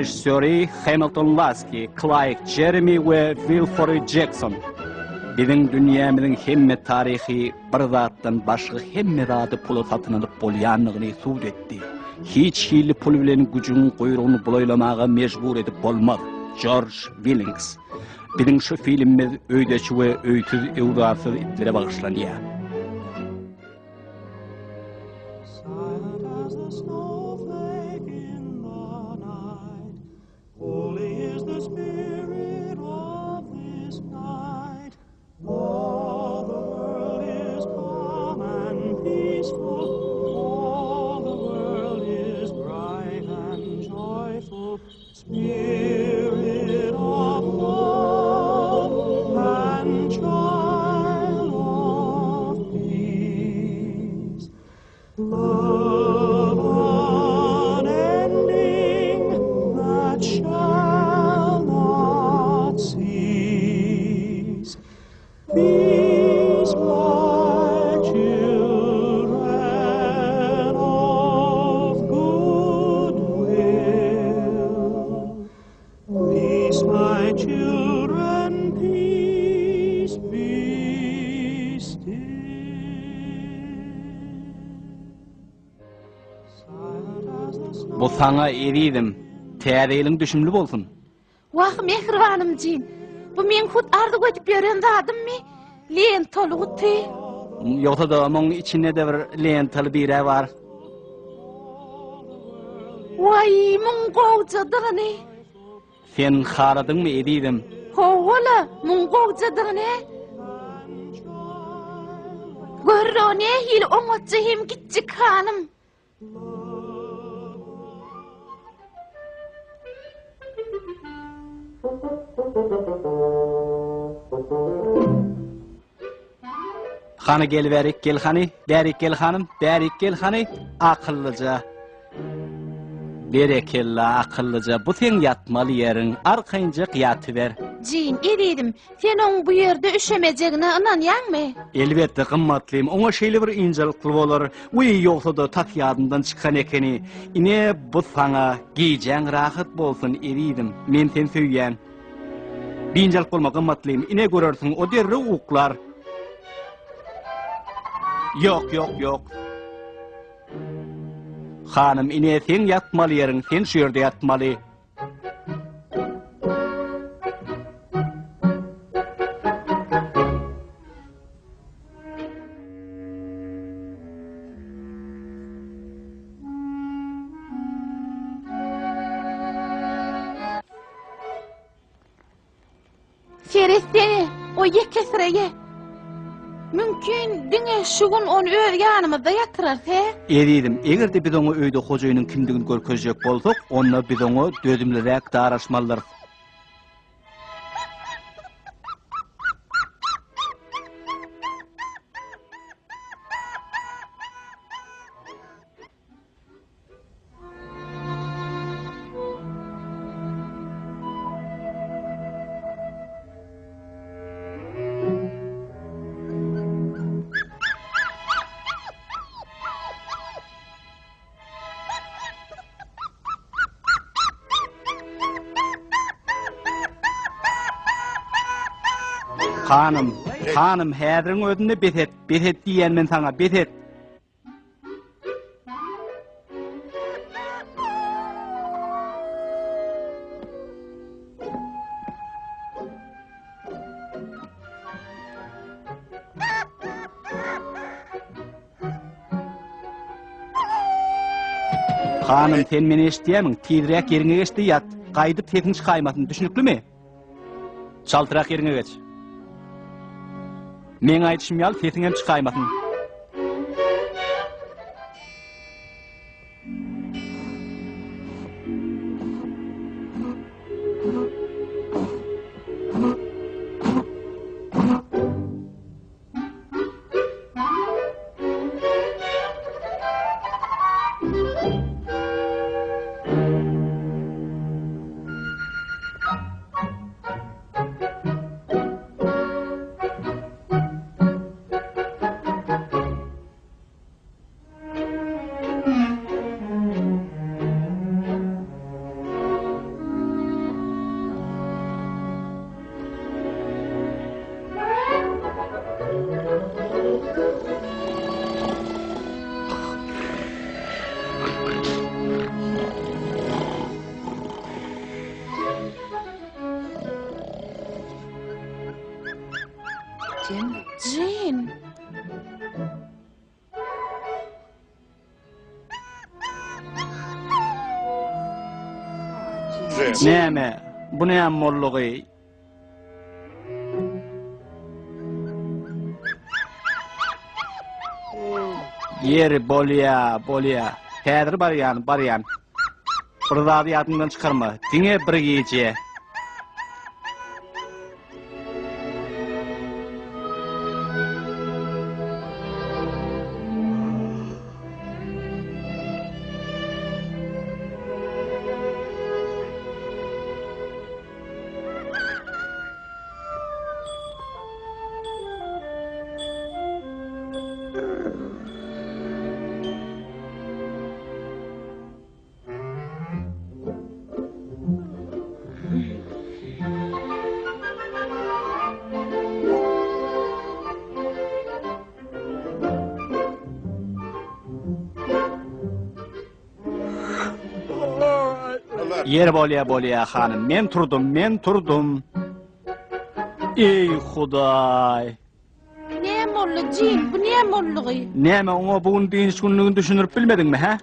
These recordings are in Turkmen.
Režissýory Hamilton Laski, Klaýk Jeremi we Wilfory Jekson. Biziň dünýämiziň hemme taryhy bir zatdan başga hemme zady pula satyn alyp bolýandygyny subut etdi. Hiç hili pul bilen güjügiň guýrugyny bulaýlamaga mejbur edip bolmaz. Jorj Willings. Biziň şu filmimiz öýdeçi we öýsüz-öwzarsyz itlere bagyşlanýar. Bu saňa ezizim, täze ýylyň düşümli bolsun. Wah, mähribanym Jin, bu meň hut arzuw edip ýören zadymmy? Lentaly guty. Ýogsa-da muň içinde-de bir lentaly birä bar. Waý, muň gowjadygyny. Sen haladyňmy, ezizim? Hawa-la, muň gowjadygyny. Gör-o nähili oňatja hem kiçjik hanym. Hany gel bärik gel hany, bärik gel hanym, bärik gel hany, akyllyja. Berekella akyllyja, bu seň ýatmaly ýeriň, arkaýynjak ýatyber. Jim, ezizim, Sen oň bu ýerde üşemejegine ynanýaňmy? Elbetde, gymmatlym, oňa şeýle bir ynjalykly bolar. Wiý, ýogsa-da tas ýadymdan çykan ekeni. Ine, bu saňa. Gijäň rahat bolsun, ezizim. Men seni söýýän. Biynjalyk bolma, gymmatlym. Ine, görersiň, o derrew uklar. Ýok, ýok, ýok. Hanym, ine, seň ýatmaly ýeriň, sen şu ýerde ýatmaly. Seretsene, o ýekesireýe. Mümkin, diňe şu gün ony öz ýanymyzda ýatyrarys, hä? Ezizim, eger-de biz oňa öýde hojaýynyň kimdigini görkezjek bolsak, onda biz oňa dözümliräk daraşmalydyrys. Hanym, hanym, häziriň özünde bes et, bes et diýýän men saňa, bes et. Hanym, sen meni eşidýärmiň? Tizräk ýeriňe geç-de ýat. Gaýdyp sesiň çykaýmasyn, düşnüklimi? Çaltrak ýeriňe geç. Meň aýdyşym ýaly sesiňem çykaýmasyn. Jin. Näme? Bu näme boldugy? Ýeri bolýa, bolýa. Häzir barýan, barýan. Bir zady ýadyňdan çykarma. Diňe bir gije. Ýer bolýa bolýa hanym. Men turdum, men turdum. Eý Hudaý. Näme boldy, Jim? Bu näme boldugy? Näme oňa bu gün dynç günlügini düşündirip bilmediňmi, hä?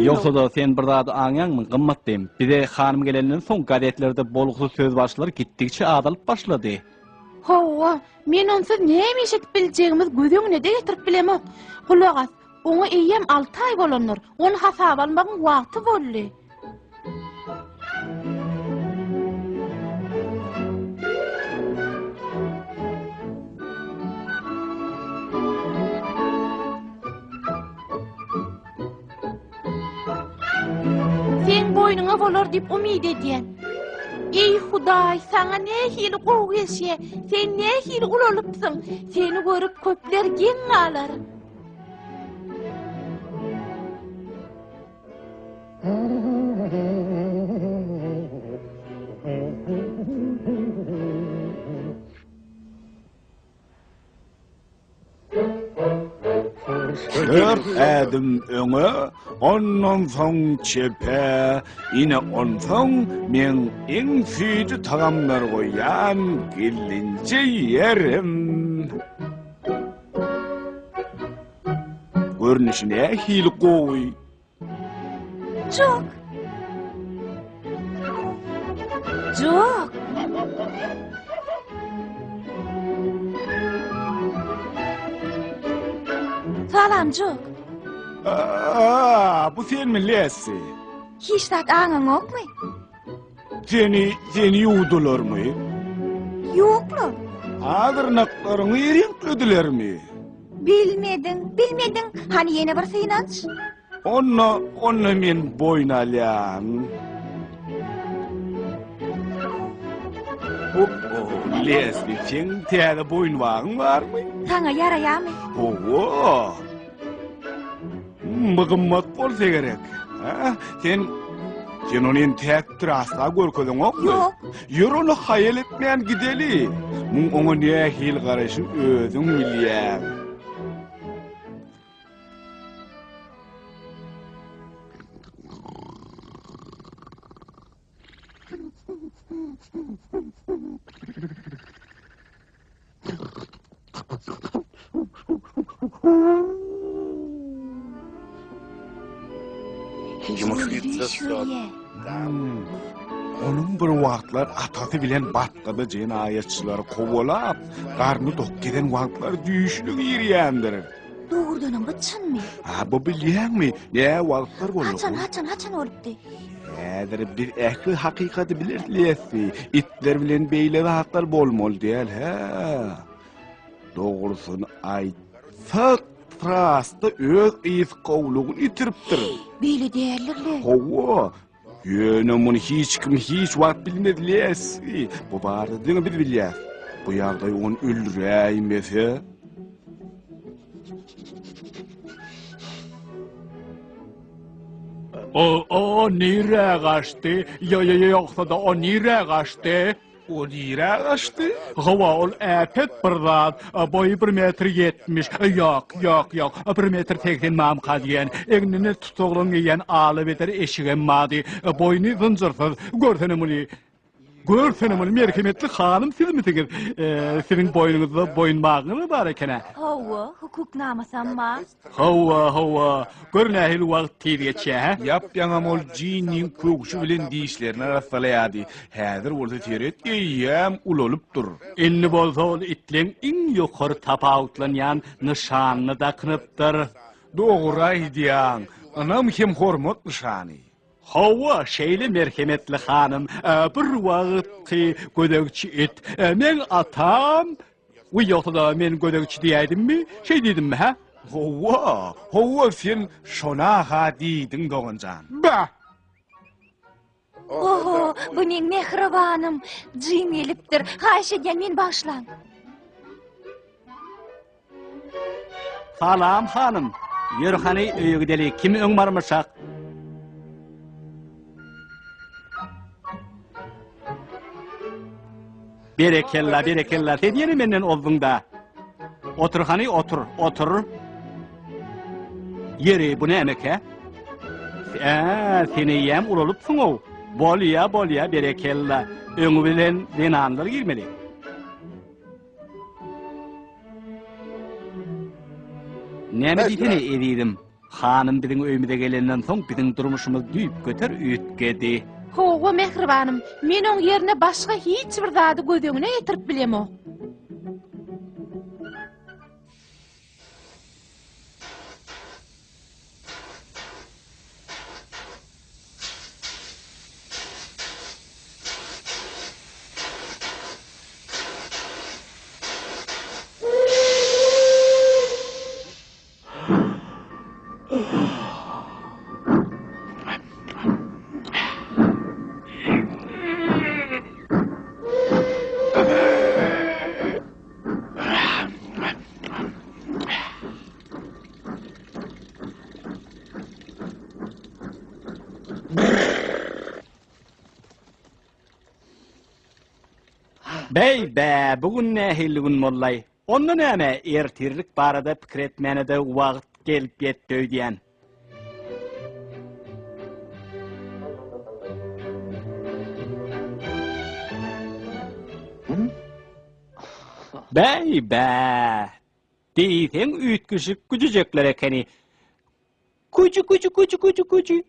Ýogsa-da sen bir zady aňýaňmy, gymmatlym? Bize hanym gelenden soň gazetlerde bolgusyz sözbaşylar gitdigiçe azalyp başlady. Hawa, men onsuz näme iş edip biljegimiz göz öňüne-de getirip bilemok. Gulak as, oňa eýýäm alty aý bolandyr. Ony hasaba almagyň wagty boldy. Seň boýnuňa bolar diýip umyt edýän. Eý Hudaý, saňa nähili gowy gelşýä, sen nähili ulalypsyň, seni görüp köpler geň galar. Dört ädim öňe, ondan soň çepe, ine onsoň meň iň süýji tagamlar goýýan gizlinje ýerim. Görnüşi nähili gowy. Jok. Jok. Salam Jok. Aa, bu senmi Lessi? Hiç zat aňaňokmy? Seni, seni ýuwdularmy? Ýoklar. A dyrnaklaryňy reňkledilermi? Bilmediň, bilmediň. Hany ýene bir synanç? Onda, onda men boýun alýan. O, Lesli, seň täze boýunbagyň barmy? Saňa ýaraýarmy? Hawa. Bu gymmat bolsa gerek. Ha? Sen sen ony entäkdir asla görkezeňokmy? Ýok. Ýör ony haýal etmän gideli. Muň oňa nähili garaýşyny özüň bilýäň. Ol düýş görýär. Hmm. Onuň bir wagtlar atasy bilen batgada jenaýatçylary kowalap, garny dok gezen wagtlary düýşüne girýändir. Dogrudanam bu çynmy? Ha, bu bilýäňmi? Nä wagtlar boldy? Haçan, haçan, haçan bolupdy? Häzir biz ähli hakykaty bileris, Lesli. Itler bilen beýle zatlar bolmaly däl, hä? Dogrusyny aýtsak, Trasta öz yzkowlugyny ýitiripdir. Beýle däldir-le. Hawa, ýöne muny hiç kim hiç wagt bilmez, Lesli. Bu barada diňe biz bilýäs. Bu ýagdaý ony öldüräýmese. O, o nirä gaçdy? Ýo, ýo, ýogsa-da o nirä gaçdy? O nirä gaçdy? Hawa, ol äpet bir zat. Boýy bir metr 70. Ýok, ýok, ýok. Bir metr 80 mamka diýen. Egnine tutaglan geýen alabeder eşigem bardy. Boýny zynjyrsyz. Görsene muny. Görsene muny, merhemetli hanym sizmisiňiz? Siziň boýnuňyzda boýunbagyňyz bar eken-ä. Hawa, hukuknamasam bar. Hawa, hawa. Gör nähili wagt tiz geçýär, hä? Ýap-ýaňam ol Jinniň köwşi bilen dişlerini arassalaýardy. Häzir bolsa seret, eýýäm ulalypdyr. Indi bolsa ol itleň iň ýokary tapawutlanýan nyşanyny dakynypdyr. Dogry aýdýaň, ynam hem hormat nyşany. Hawa, şeýle merhemetli hanym, bir wagtky gözegçi it. Meň atam, Wiý, ýogsa-da men gözegçi diýäýdimmi? Şeý diýdimmi, hä? Hawa, hawa, sen şona-ha diýdiň, dogan jan. Bäh! Oho, bu meň mähribanym. Jim gelipdir. Haýyş edýän, meni bagyşlaň. Salam, hanym. Ýör hany, öýe gideli. Kim öň barmyşak? Berekella, berekella, sen ýene menden ozduň-da. Otur hany, otur, otur. Ýeri, bu nämekä? Ä, sen eýýäm ulalypsyň-ow. Bolýa, bolýa, berekella. Öňi bilen zenanlar girmeli. Näme diýsene, ezizim? Hanym biziň öýümize gelenden soň biziň durmuşymyz düýpgöter üýtgedi. Hawa, mähribanym, men oň ýerine başga hiç bir zady göz öňüne getirip bilemok. Beý, bä, bu gün nähili gün bollaý? Onda näme, ertirlik barada pikir etmäne-de wagt gelip ýetdi öýdýän. Bäý, bä! Diýseň üýtgeşik güjüjekler ekeni. Güjü, güjü, güjü, güjü, güjü.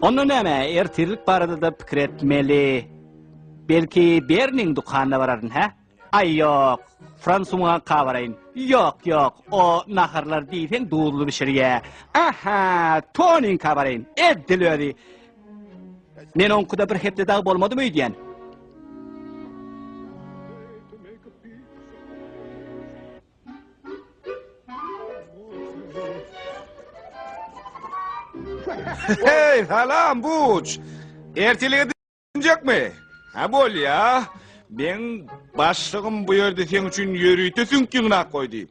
Onda näme, ertirlik barada-da pikir etmeli. Belki Berniň dükanyna bararyn, hä? Aý, ýok, Fransuňaňka baraýyn. Ýok, ýok, o naharlar diýseň duzly bişirýä. Aha, Toniňka baraýyn, edil özi. Men oňkuda bir hepde dagy bolmadym öýdýän. Hey, salam Buç. Erteliğe dünjekmi? Ha bolýa. Meň başlygym bu ýerde seň üçin ýörite süňk ýygnap goýdy.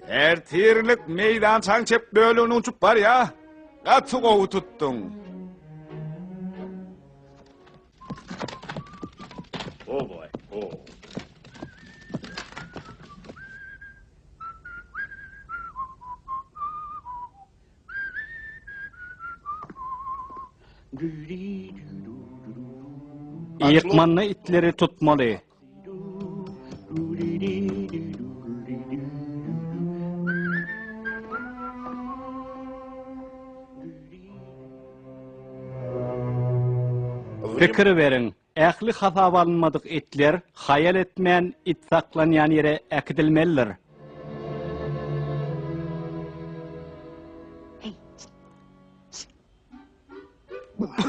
Ertirlik meýdançaň çep bölegini uçup barýa. Gaty gowy tutduň. Oh boy. Oh. Ýykmanda itleri tutmaly. Pikir beriň, ähli hasaba alynmadyk itler haýal etmän it saklanýan ýere äkidilmelidir.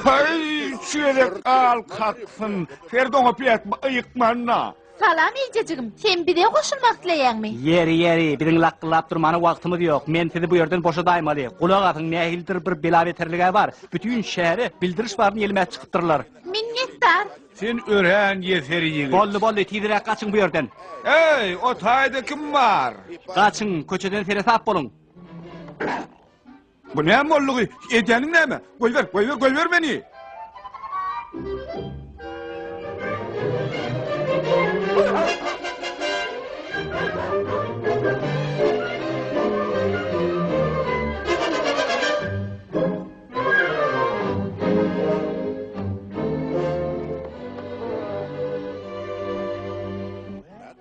Aý, şu gezek al kaksyn. Serd oňa pýatma ýykmanda. Salam ejejigim, sen bize goşulmak isleýäňmi? Ýeri, ýeri, biziň lakgyllap durmana wagtymyz ýok. Men sizi bu ýerden boşadaýmaly. Gulak asyň, nähilidir bir bela-beterlig-ä bar. Bütin şähere bildiriş baryny ýelmäp çykypdyrlar. Minnetdar. Sen örän ýeser ýigit. Boldy, boldy, tizräk gaçyň bu ýerden. Eý, o taýda kim bar? Gaçyň, köçeden seresap boluň. Bu näme boldugy? Edýäniň näme? Goýber, goýber, goýber meni!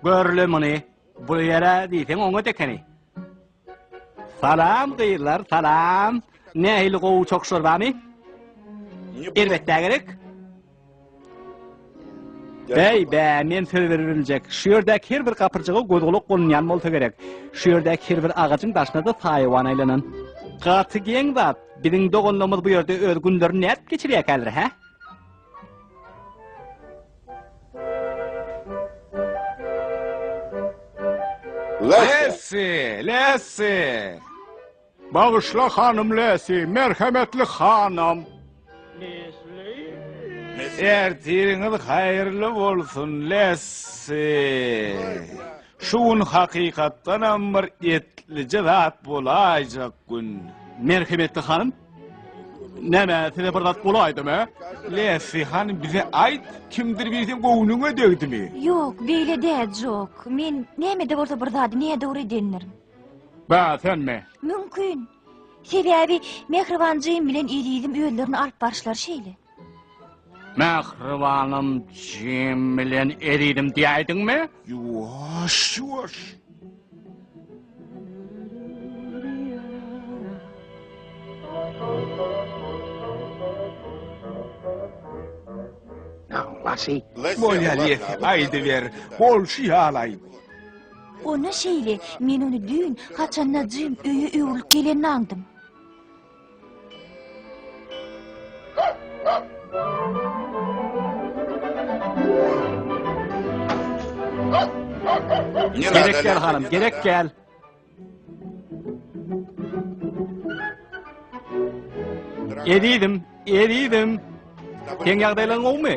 Görle muny. Bu ýere diýseň oňat ekeni. Salam gyzlar, salam. Nähili gowy çokuşlar barmy? Erbet dä gerek. Bäý, bä, men söz berip biljek. Şu ýerdäki her bir gapyrjyga göz-gulak bolunýan bolsa gerek. Şu ýerdäki her bir agajyň daşyna-da saýawan aýlanan. Gaty geň zat, biziň doganlarymyz bu ýerde öz günlerini nädip geçirýärkäler, hä? Lessi, Lessi! Bagyşla hanym Lessi, merhemetli hanym. Ertiriňiz haýyrly bolsun, Lessi. Şu gün hakykatdanam bir etlije zat bolaýjak gün. Merhemetli hanym, Näme, size bir zat bolaýdymy? Lesli hanym, bize aýt, kimdir biri seň göwnüňe degdimi? Ýok, beýle däl, Jok. Men näme-de bolsa bir zady nädogry edendirin. Bä, senmi? Mümkin. Sebäbi mähriban Jim bilen ezizim özlerini alyp baryşlary şeýle. Mähribanym Jim bilen ezizim diýäýdiňmi? Ýuwaş, ýuwaş. Bolýa Lesi, aýdyber, bolşy ýaly aýt. Onda şeýle, men ony düýn, haçanda Jim öýe öwrülip gelenini aňdym. Gerek gel hanym, gerek gel. Ezizim, ezizim. Seň ýagdaýlaryň gowumy?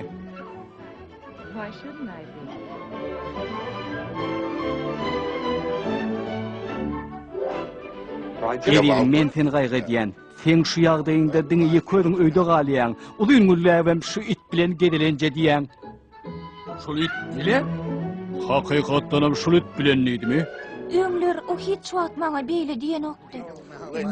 Ezizim, men seni gaýgy edýän. Seň şu ýagdaýyňda diňe ýeke özüň öýde galýaň. Uzyn günläbem şu it bilen gezelenç edýäň. Şul it bilen? Hakykatdanam şul it bilen diýdimi? Öňler o hiç wagt maňa beýle diýenokdy.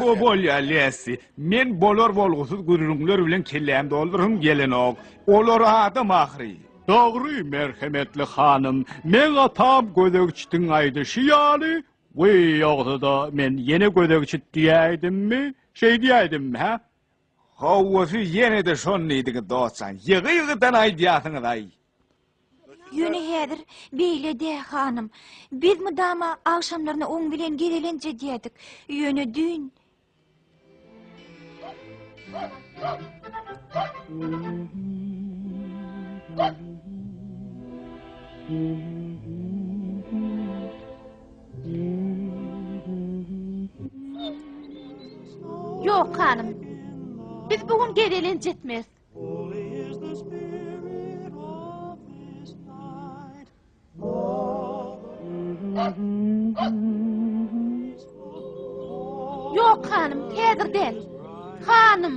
Bu bolýa, Lessi. Men bolar-bolgusyz gürrüňler bilen kellämi doldurasym gelenok. Olar adam ahyry. Dogry, merhemetli hanym, meň atam gözegçitiň aýdyşy ýaly, wiý, ýogsa-da men ýene gözegçit diýäýdimmi, şeý diýäýdimmi, hä? Hawa, siz ýene-de şony diýdiňiz, dostjan. Ýygy-ýygydan aýdýarsyňyz-aý. Ýöne häzir beýle dä, hanym. Biz mydama agşamlaryna oň bilen gezelenç edýärdik. Ýöne düýn Ýok, hanym. Biz bu gün gezelenç etmeris. Ýok, hanym, häzir däl. Hanym.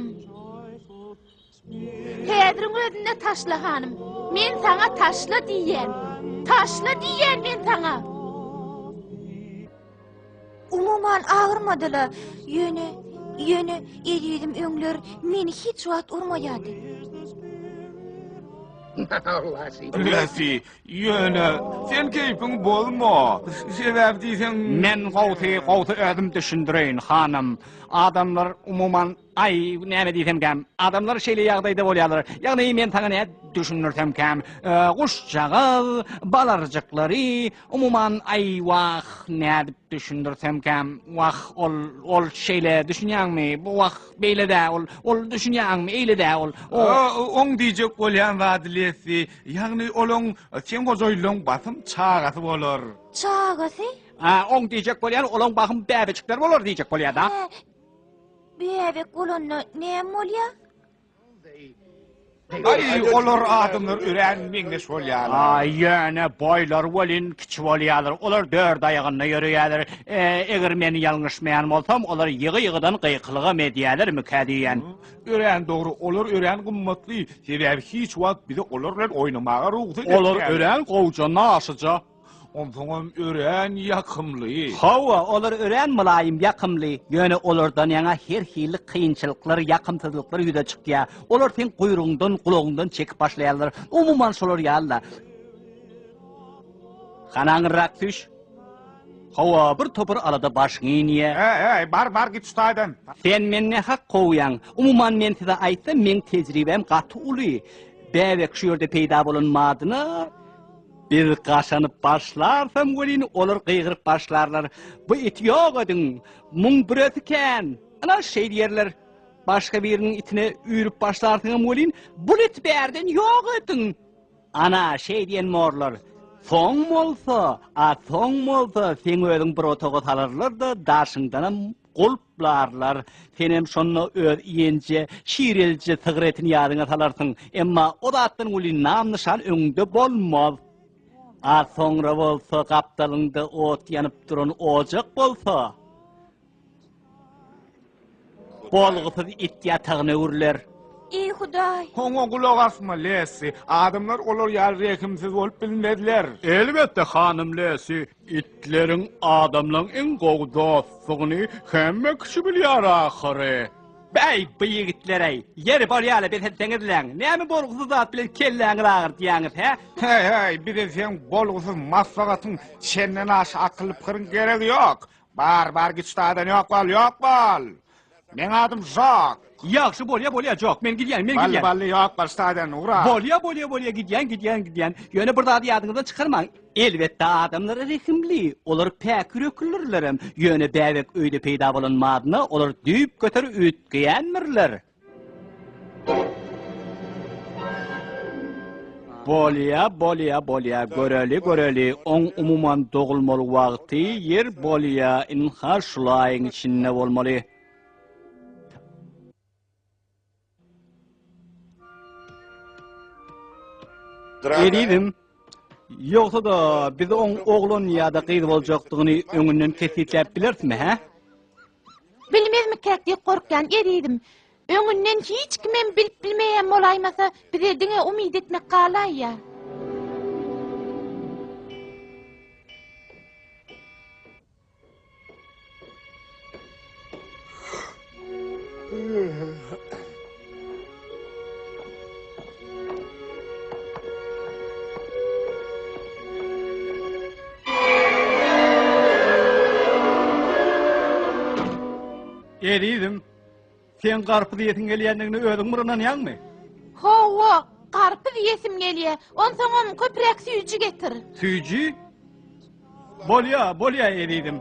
Häziriň özünde taşla, hanym. Men saňa taşla diýýän. Taşla diýýän men saňa. Umuman agyrmadyla. Ýöne, ýöne ezizim öňler meni hiç wagt urmaýardy. Lesi, ýöne sen keýpiňi bozma. Sebäbi diýseň... Men gowsy, gowsy özüm düşündireýin, hanym. Adamlar umuman. Aý, näme diýsemkäm, adamlar şeýle ýagdaýda bolýarlar. Ýagny men saňa nädip düşündirsemkäm, guşjagaz, balaryjyklary, umuman, aý, wah, nädip düşündirsemkäm, wah, ol, ol şeýle, düşünýäňmi, wah, beýle-dä ol, ol düşünýäňmi, eýle-dä ol, o. Oň diýjek bolýan zady Lesli, ýagny olaň seň hojaýynlaň basym çagasy bolar. Çagasy? A, oň diýjek bolýany olaň bahym bäbejikleri bolar diýjek bolýar-da. Hä, bäbek bolanda näme bolýa? Aý, olar adamlar örän meňzeş bolýarlar. Aý, ýöne boýlary welin kiçi bolýarlar. Olar dört aýagynda ýöreýärler. E, eger men ýalňyşmaýan bolsam, olar ýygy-ýygydan gykylygam edýärlermikä diýýän. Örän dogry, olar örän gymmatly. Sebäbi hiç wagt bize olar bilen oýnamaga rugsat etmeýärler. Olar örän gowja, naşyja. Onsoňam örän ýakymly. Hawa, olar örän mylaýym, ýakymly. Ýöne olardan ýaňa her hili kynçylyklar, ýakymsyzlyklar ýüze çykýar. Olar seň guýrugyňdan, gulagyňdan çekip başlaýarlar. Umuman şolar ýaly-da. Hany aňyrrak süýş. Hawa, bir topar alada başyňa inýär. Äý, bar, bar git şu taýdan. Sen meni nähak kowýaň. Umuman men size aýtsam, meň tejribäm gaty uly. Bäbek şu ýerde peýda bolan madyna Biz gaşanyp başlarsam welin, olar gygyryp başlarlar, Bu iti ýok ediň! Muň büresi kän! Ynha, şeý diýerler. Başga biriniň itine üýrüp başlarsyňam welin, Bul iti bärden ýok ediň! Ana, şeý diýen borlar. Soň bolsa, a soň bolsa, seň özüň bir otaga salarlar-da, daşyňdanam Gulplarlar. Senem şonda öz iýenje, şirelije sygyr etini ýadyňa salarsyň. Emma o zatdan welin nam-nyşan öňüňde bolmaz. A soňra bolsa gapdalyňda ot ýanyp duran ojak bolsa, bolgusyz it ýatagyna öwrüler. Eý, Hudaý! Oňa gulak asma, Lessi. Adamlar olar ýaly rehimsiz bolup bilmezler. Elbetde, hanym Lessi. Itleriň adamlaň iň gowy dostdugyny hemme kişi bilýär ahyry. Bäý, bu ýigitler-eý! Ýeri, bolýa-la, bes etseňizläň! Näme bolgusyz zat bilen kelläňizi agyrdýaňyz, hä? Heý-heý, bize seň bolgusyz maslahatyň, çenden aşa akylly pikiriň geregi ýok! Bar, bar, git şu taýdan, ýok bol, ýok bol! Meň adym Jok. Ýagşy bolýa bolýa Jok. Men gidýän, men gidýän. Bally bally ýok bol ştaýdan ugra. Bolýa bolýa bolýa gidýän gidýän gidýän. Ýöne bir zady ýadyňyzdan çykarmaň. Elbetde adamlar rehimli, olar päk ýüreklidirlerem. Ýöne bäbek öýde peýda bolan madyna olar düýpgöter üýtgeýändirler. Bolýa bolýa bolýa göreli göreli oň umuman dogulmaly wagty ýer bolýa ynha şulaýyň içinde bolmaly. Ezizim, ýogsa-da biz oň oglan ýa-da gyz boljakdygyny öňünden kesgitläp bilerismi, hä? Bilmezmikäk diýip gorkýan, ezizim. Öňünden hiç kimem bilip bilmeýän bolaýmasa, bize diňe umyt etmek galaýýar. Ezizim, seň garpyz iýesiň gelýändigine özüň bir ynanýaňmy? Hawa, garpyz iýesim gelýär. Onsoňam köpräk süýji getir. Süýji? Bolýa, bolýa ezizim.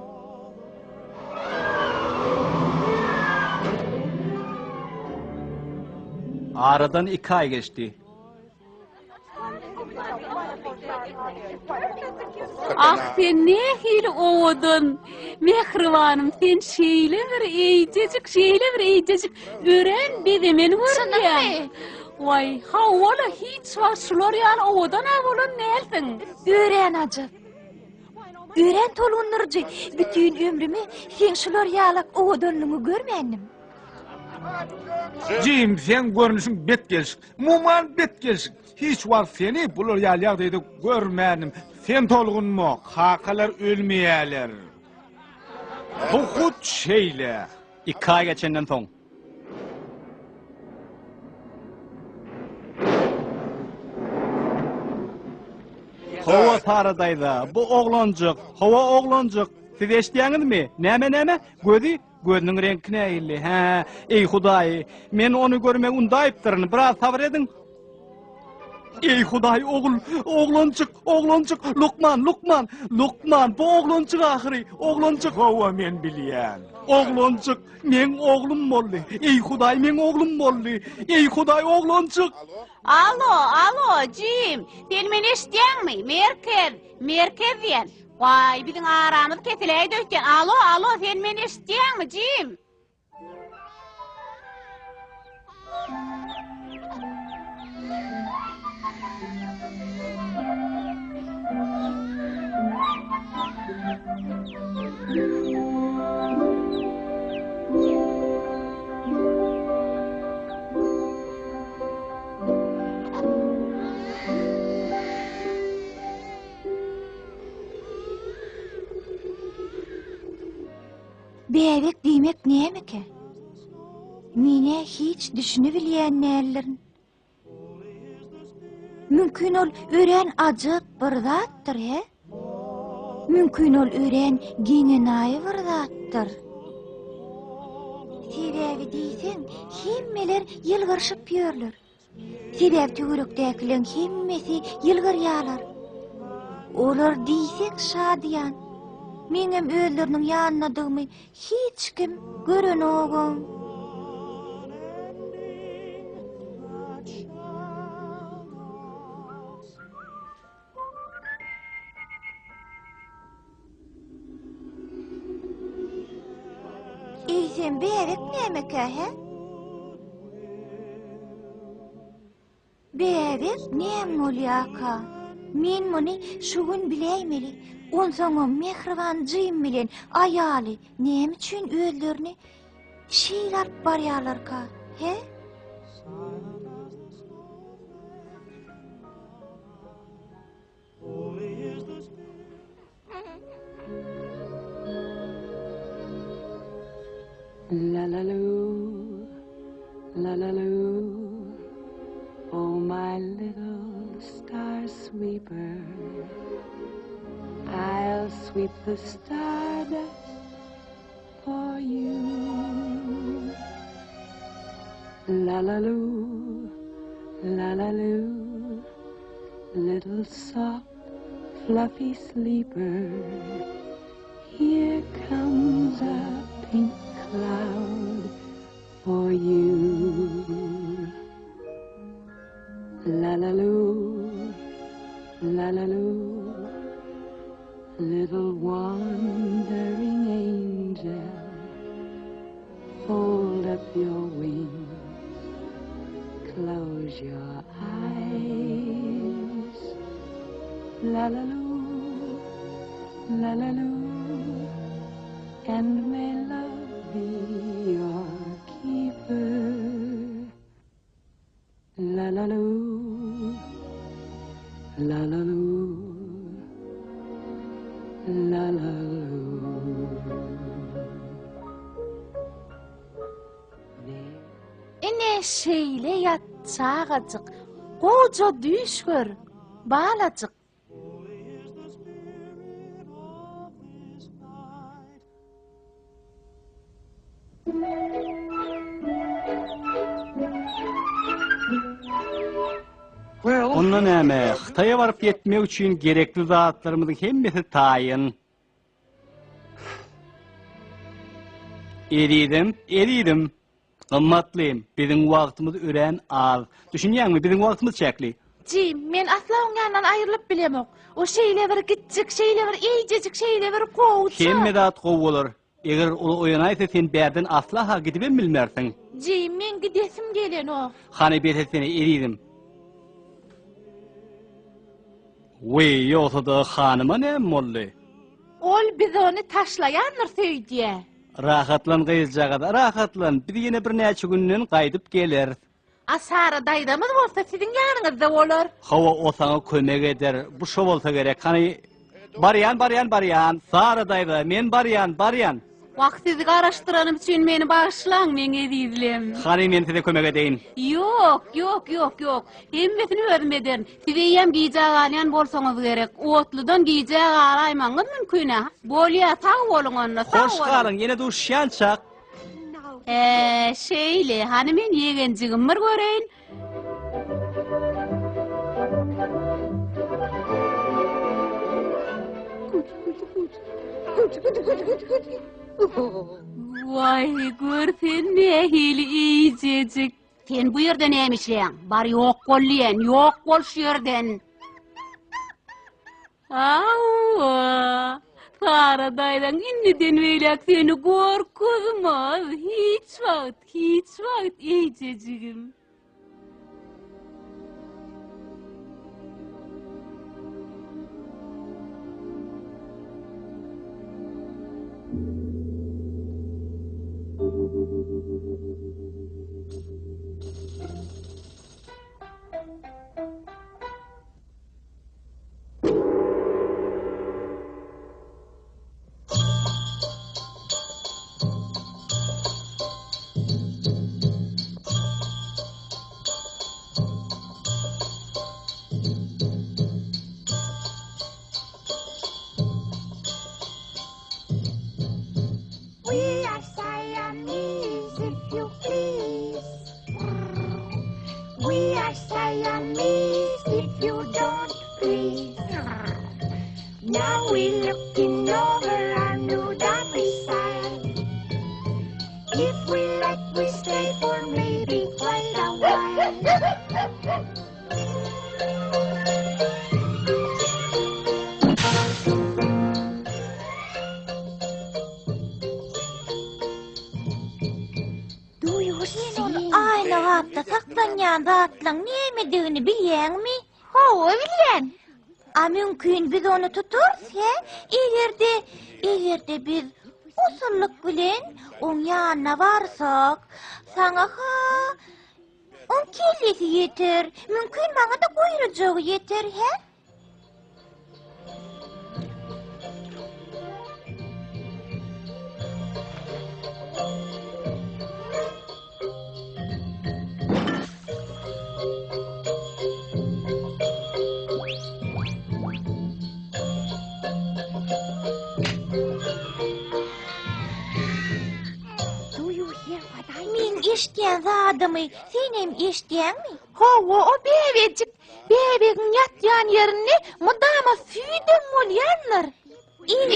Aradan iki aý geçdi. Ah, sen nähili owadan! Mähribanym, sen şeýle bir eýjejik, şeýle bir eýjejik, örän bezemen görünýäň. Waý, hawa-la, hiç wagt şular ýaly owadan-a bolan dälsiň. Örän ajap. Örän tolgundyryjy. Bütin ömrümi seň şular ýalak owadanlygyňy görmändim. Jim, seň görnüşiň bet gelşik. Umuman bet gelşik. Hiç wagt seni bular ýaly ýagdaýda görmändim. Sen tolgunma, kakalar ölmeýärler. Bu hut şeýle. Iki aý geçenden soň. Hawa Sara daýza, bu oglanjyk, hawa oglanjyk, siz eşidýäňizmi? Näme näme? Gözi? Gözüniň reňki nähili? Hä, eý Hudaý, men ony görmegi undaýypdyryn. Biraz sabyr ediň. Eý Hudaý, ogul, oglanjyk, oglanjyk, lukman, lukman, lukman, bu oglanjyk ahyry, oglanjyk. Hawa, men bilýän. Oglanjyk, meň oglum boldy. Eý Hudaý, meň oglum boldy. Eý Hudaý, oglanjyk. Alo, alo, Jim, sen meni eşidýäňmi? Merkez, merkez diýen. Waý, biziň aramyz kesiläýdi öýtýän. Alo, alo, sen meni eşidýäňmi, Jim? Bäbek diýmek nämekä? Men-ä hiç düşünibilýän däldirin. Mümkin ol örän ajap bir zatdyr, he? Mümkin ol örän geňenaýy bir zatdyr. Sebäbi diýseň, hemmeler ýylgyryşyp ýörler. Sebäbi töwerekdäkileň hemmesi ýylgyrýarlar. Olar diýseň şadyýan. Meňem özleriniň ýanyndadygymy hiç kim görenogam. Eýsem bäbek nämekä, hä? Bäbek näme bolýarka? Men muny şu gün biläýmeli. Onsoňam mähriban Jim bilen aýaly näme üçin özlerini şeýle alyp barýarlarka, hä? La la loo, la la loo, oh my little star sweeper, I'll sweep the stardust for you. La la loo, la la loo, little soft fluffy sleeper. Here comes a pink cloud for you. La la loo, la la loo, little wandering angel, fold up your wings, close your eyes. La la loo, la la loo, and may love be your keeper. La la loo, la la loo, la la loo. Ine şeýle ýat çagajyk, goja düýş gör, balajyk. Onda näme, Hytaýa baryp ýetmek üçin gerekli zatlarymyzyň hemmesi taýyn. Ezizim, ezizim. Gymmatlym, biziň wagtymyz örän az. Düşünýäňmi, biziň wagtymyz çäkli. Jim, men asla oň ýanyndan aýrylyp bilemok. O şeýle bir kiçjik, şeýle bir eýjejik, şeýle bir gowja. Hemme zat gowy bolar. Eger ol oýanaýsa, sen bärden asla-ha gidibem bilmersiň. Jim, meň gidesim gelenok. Hany bes etsene, ezizim. Wiý, ýogsa-da hanyma näme boldy? Ol biz ony taşlaýandyrys öýdýä. Rahatlan gyzjagaz, rahatlan, biz ýene birnäçe günden gaýdyp geleris. A Sara daýzamyz bolsa siziň ýanyňyzda bolar. Hawa, o saňa kömek eder. Bu şo bolsa gerek. Hany, barýan, barýan, barýan. Sara daýza, men barýan, barýan. Wah, sizi garaşdyranym üçin meni bagyşlaň, meň ezizlem. Hany, men size kömek edeýin. Ýok, ýok, ýok, ýok. Hemmesini özüm ederin. Siz eýýäm gijä galýan bolsaňyz gerek. Otludan gijä galaýmagyňyz mümkin-ä. Bolýa, sag boluň onda, sag Hoş boluň. galyň, ýene duşýançak. Hä, şeýle. Hany men ýegenjigimi bir göreýin. Waý, gör sen nähili eýjejik. Sen bu ýerde näme işleýäň? Bar ýok bol diýen, ýok bol şu ýerden. Hawa, Sara daýzaň indiden beýläk seni gorkuzmaz. Hiç wagt, hiç wagt eýjejigim. We are Siamese, if you please. We are Siamese, if you don't please. Now we're looking over our new domicile. If we like, we stay for maybe quite a while. Sen ol aýna gapda saklanýan zatlaň nämedigini bilýäňmi? Hawa, bilýän. A mümkin biz ony tutarys, hä? Eger-de, eger-de biz usullyk bilen oň ýanyna barsak, saňa-ha Oň kellesi ýeter, mümkin maňa-da guýrujagy ýeter, hä? Meň eşidýän zadymy senem eşidýäňmi? Hawa, o bäbejik. Bäbegiň ýatýan ýerinde mydama süýdem bolýandyr.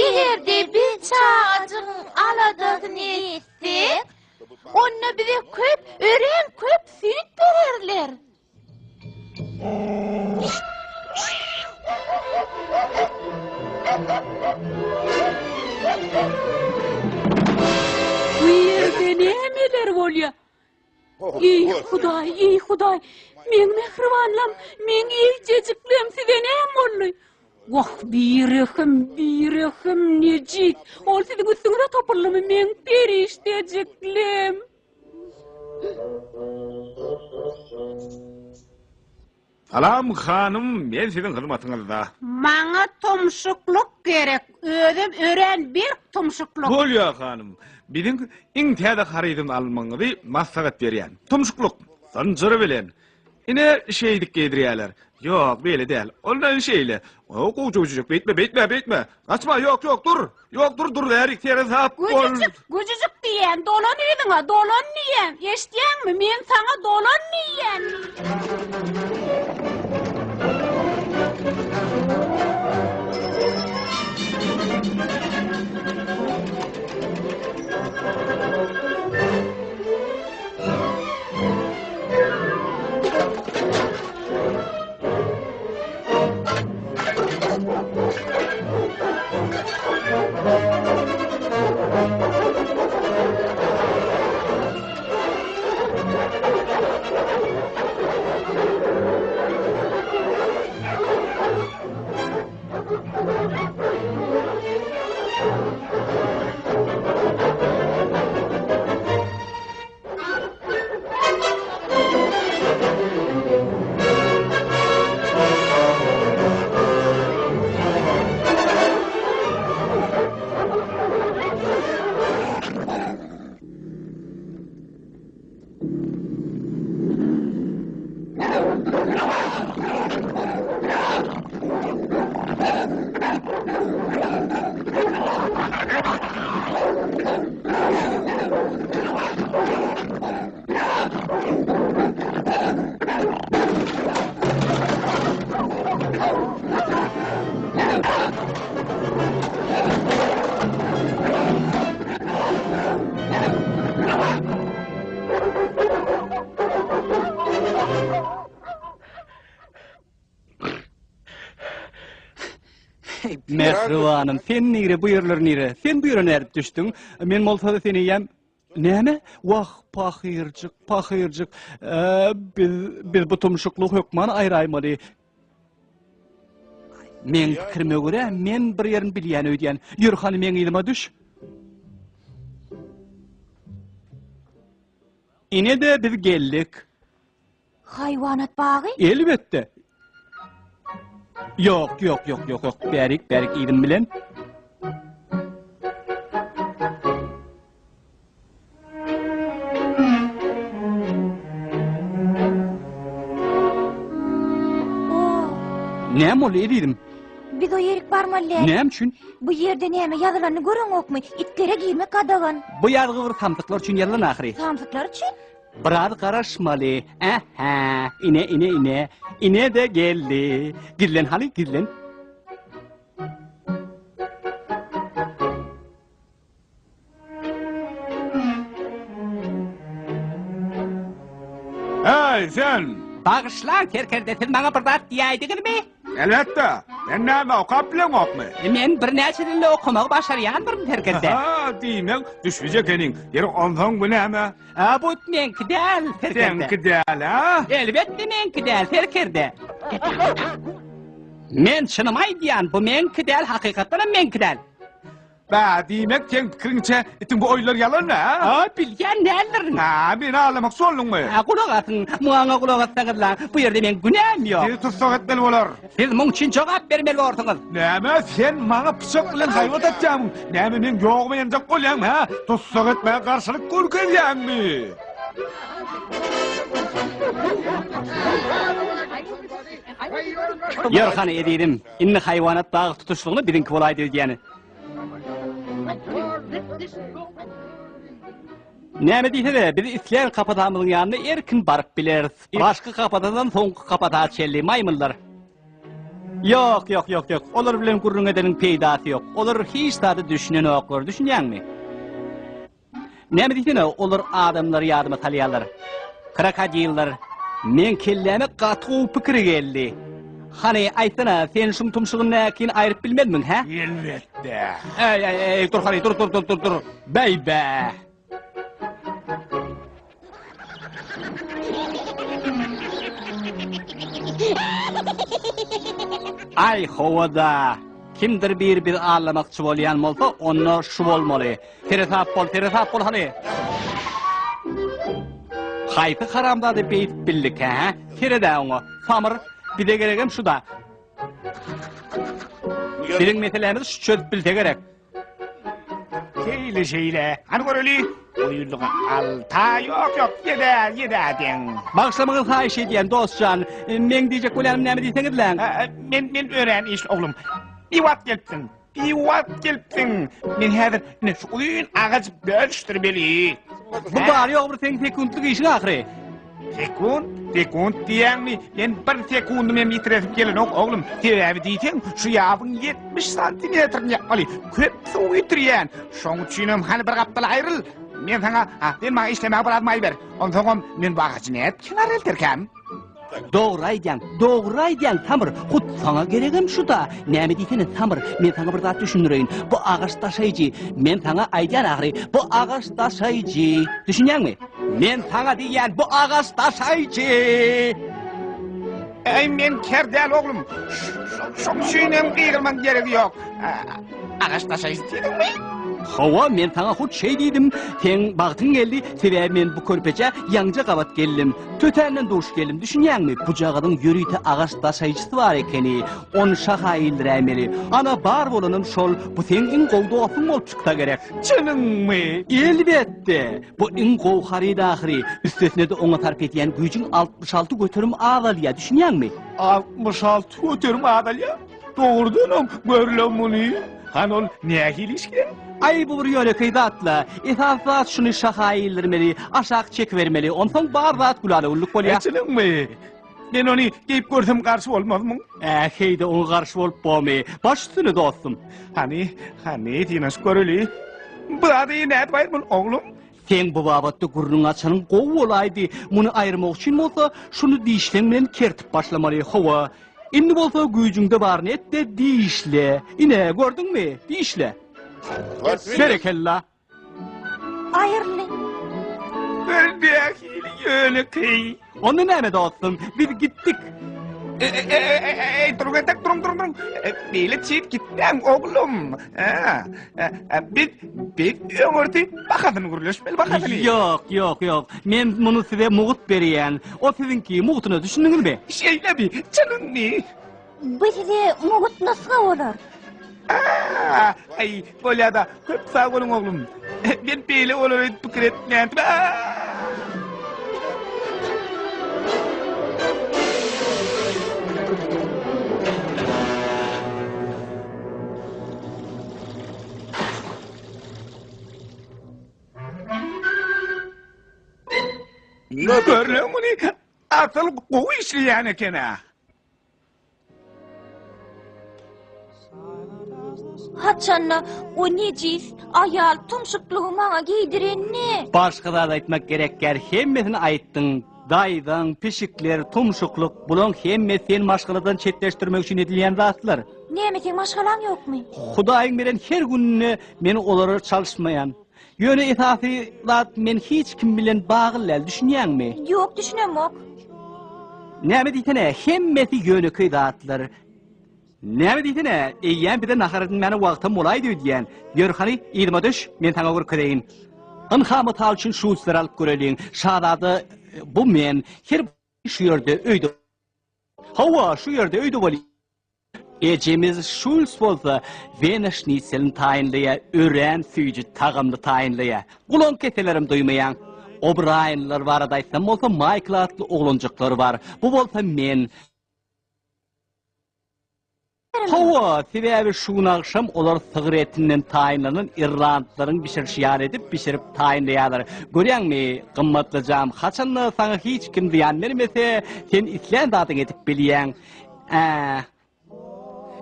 Eger-de biz çagajygyň aladasyny etsek, onda bize köp, örän köp süýt bererler. Bu ýerde nämeler bolýar? Eý, Hudaý, eý, Hudaý, meň mähribanlam, meň eýjejiklem size näme boldy? Wah, birehim, birehim, nejis, ol siziň üstüňize topuldymy, meň perişdejiklem? Salam hanym, men siziň hyzmatyňyzda. Maňa tumşuklyk gerek, özem örän berk tumşuklyk. Bolýar hanym, biziň iň täze harydyny almagyňyzy maslahat berýän. Tumşuklyk, zynjyry bilen. Ine, şeýdip geýdirýärler. Ýok, beýle däl. Ondan şeýle. O, gowja güjüjek, beýtme, beýtme, beýtme. Gaçma, ýok, ýok, dur. Ýok, dur, dur, bärik seresap bol. Güjüjik, güjüjik diýýän, dolan yzyňa, dolan diýýän. Eşidýäňmi, men saňa dolan diýýän. Mähribanym, sen nire, bu ýerler nire? Sen bu ýere nädip düşdüň? Men bolsa-da seni eýýäm Näme? Wah, pahyrjyk, pahyrjyk. Biz biz bu tumşuklygy hökman aýraýmaly. Meň pikirime görä, men bir ýerini bilýän öýdýän. Ýör hany meň yzyma düş. Ine-de biz geldik. Haýwanat bagy? Elbetde. Ýok, ýok, ýok, ýok, ýok. Bärik, bärik yzym bilen. Näme boldy ezizim? Biz o ýerik barmaly däl. Näme üçin? Bu ýerde näme ýazylanyny göreňokmy? Itlere girmek gadagan. Bu ýazgy bir samsyklar üçin ýazylan ahyry. Samsyklar üçin? Biraz garaşmaly. Ähä, ine, ine, ine. Ine-de geldi. Gizlen hany, gizlen. Hey sen! Bagyşlaň serkerde siz maňa bir zat diýäýdiňizmi? Elbetde. Sen näme okap bileňokmy? Men birnäçe dilde okamagy başarýandyryn serkerde. Ha, diýmek düşbüje ekeniň. Ýeri onsoň bu näme? A bu meňki däl serkerde. Seňki däl, ha? Elbetde meňki däl serkerde. Men çynymy aýdýan, bu meňki däl, hakykatdanam meňki däl. Bä, diýmek, seň pikiriňçe, itiň bu oýunlary ýalan, hä? A, bilýän däldirin. Hä, meni aldamakçy bolduňmy? Hä, gulak asyň, muňa gulak assaňyzlaň, bu ýerde meň günäm ýok. Sizi tussag etmeli bolar. Siz muň üçin jogap bermeli borsuňyz. Näme, sen maňa pyçak bilen haýbat atýaňmy? Näme, meň ýogumy emjek bolýaňmy, hä? Tussag etmäge garşylyk görkezýäňmi? Ýör hany, ezizim, indi haýwanat bagy tutuşlygyna biziňki bolaýdy öýdýän. Näme diýse-de, biz islän kapatamyzyň ýanyna erkin baryp bileris. Başky kapatadan soňky kapata çenli maýmynlar. Ýok, ýok, ýok, ýok. Olar bilen gürrüň edeniň peýdasy ýok. Olar hiç zada düşünenoklar, düşünýäňmi? Näme diýsene, olar adamlary ýadyma salýarlar. Krokodiller. Meň kelläme gaty gowy pikir geldi. Hany, aýtsana, sen şuň tumşugyny näkini aýryp bilmezmiň, hä? Elbetde. Eý, eý, eý, dur hany, dur, dur, dur, dur, dur. Beý-bä. Aý, hawa-da. Kimdir biri bizi aldamakçy bolýan bolsa, onda şu bolmaly. Seresap bol, seresap bol hany. Haýsy haramzada beýdip bildikä, hä? Sered-ä oňa. Samyr, bize geregem şu-da. Biziň meselämizi şu çözüp bilse gerek. Şeýle şeýle. Hany göreli. Uýluga alta ýok ýok ýedä ýedä deň. Bagyşlamagyňyzy haýyş edýän, dost jan. Meň diýjek bolýanym näme diýseňizläň. Men men örän işli oglum. Biwagt gelipsiň. Biwagt gelipsiň. Men häzir ine şu uzyn agajy bölüşdirmeli. Bu bary-ýogy bir seň sekuntlyk işiň ahyry. Sekunt? Sekunt diýýäňmi? Men bir sekundymy hem ýitiresim gelenok, oglum. Sebäbi diýseň, şu ýabyň 70 santimetrini ýapmaly. Köp suw ýitirýän. Şoň üçinem hany bir gapdala aýryl. Men saňa, ha, sen maňa işlemäge biraz maý ber. Onsoňam men bu agajy nädip kenara elterkäm? Dogry aýdýaň, dogry aýdýaň, Samyr. Hut saňa geregem şu-da. Näme diýsene, Samyr, men saňa bir zat düşündireýin. Bu agaç daşaýjy. Men saňa aýdýan ahyry, bu agaç daşaýjy. Düşünýäňmi? Men saňa diýýän, bu agaç daşaýjy. Äý, men ker däl oglum. Şoň üçin hem gygyrmaň geregi ýok. Agaç daşaýjy diýdiňmi? Hawa, men saňa hut şeý diýdim. Seň bagtyň geldi, sebäbi men bu körpeçä ýaňja gabat geldim. Tötänden duş geldim, düşünýäňmi? Bujagazyň ýörite agaç daşaýjysy bar ekeni. Ony şaha ildiräýmeli. Ana, bar bolanam şol. Bu seň iň gowy dostuň bolup çyksa gerek. Çynyňmy? Elbetde! Bu iň gowy haryt ahyry. Üstesine-de oňa sarp edýän güýjüň 66% azalýar, düşünýäňmi? 66% azalýar? Dogrudanam, görle muny. Hany ol nähili işgär? Aý, bu bir ýönekeý zat-la. Esasy zat şuny şaha ildirmeli, aşak çekibermeli. Onsoň bar zat gülala-güllük bolýar. Çynyňmy? Men ony geýip görsem garşy bolmazmyň? Ä, heý-de oňa garşy bolup bormy? Baş üstüne, dostum. Hany, hany, synanyşyp göreli. Bu zady nädip aýyrmaly, oglum? Seň bu babatda gürrüň açanyň gowy bolaýdy. Muny aýyrmak üçin bolsa, şuny dişleň bilen kertip başlamaly. Hawa. Indi bolsa güýjüňde baryny et-de dişle. Ine, gördüňmi? Dişle. Berekella. Aýryldy. Bir nähili ýönekeý. Onda näme dostum, biz gitdik. Eý, duruň entek, duruň, duruň, duruň. Beýle tiz gitmäň, oglum. Biz, biz öňürti bahasyny gürleşmeli, bahasyny. Ýok, ýok, ýok. Men muny size mugt berýän. O siziňki, mugtuna düşündiňizmi? Şeýlemi, çynyňmy? Bu size mugt nusga bolar. Aý, bolýa-da, köp sag boluň, oglum. Men beýle bolar öýdüp pikir etmändim. Görle muny, asyl gowy işleýän eken-ä. Haçanda o nejis aýal tumşuklygy maňa geýdirenini. Başga zat aýtmak gerekgär hemmesini aýtdyň. Daýzaň, pişikler, tumşuklyk bulaň hemmesi seni maşgaladan çetleşdirmek üçin edilýän zatlar. Näme seň maşgalaň ýokmy? Hudaýyň beren her gününe men olara çalyşmaýan. Ýöne esasy zat men hiç kim bilen bagly däl, düşünýäňmi? Ýok, düşünemok. Näme diýsene, hemmesi ýönekeý zatlar. Näme diýsene, eýýäm bize nahar edinmäne wagtam bolaýdy öýdýän. Ýör hany, yzyma düş, men saňa görkezeýin. Ynha mysal üçin şuslary alyp göreliň. Şazada bu men, her şu ýerde öýde. Hawa, şu ýerde öýde bolýan. Ejemiz Şulz bolsa wena şnitselini taýynlaýar, örän süýji tagamly taýynlaýar. Gulak keselerem duýmaýaň. O'Braýenler barada aýtsam bolsa Maýkl atly oglanjyklary bar. Bu bolsa men. Hawa, sebäbi şu gün agşam olar sygyr etinden taýynlanan irlandlaryň bişirişi ýaly edip bişirip taýynlaýarlar. Görýäňmi, gymmatlyjam, haçanda saňa hiç kim zyýan bermese, sen islän zadyňy edip bilýäň. Ä.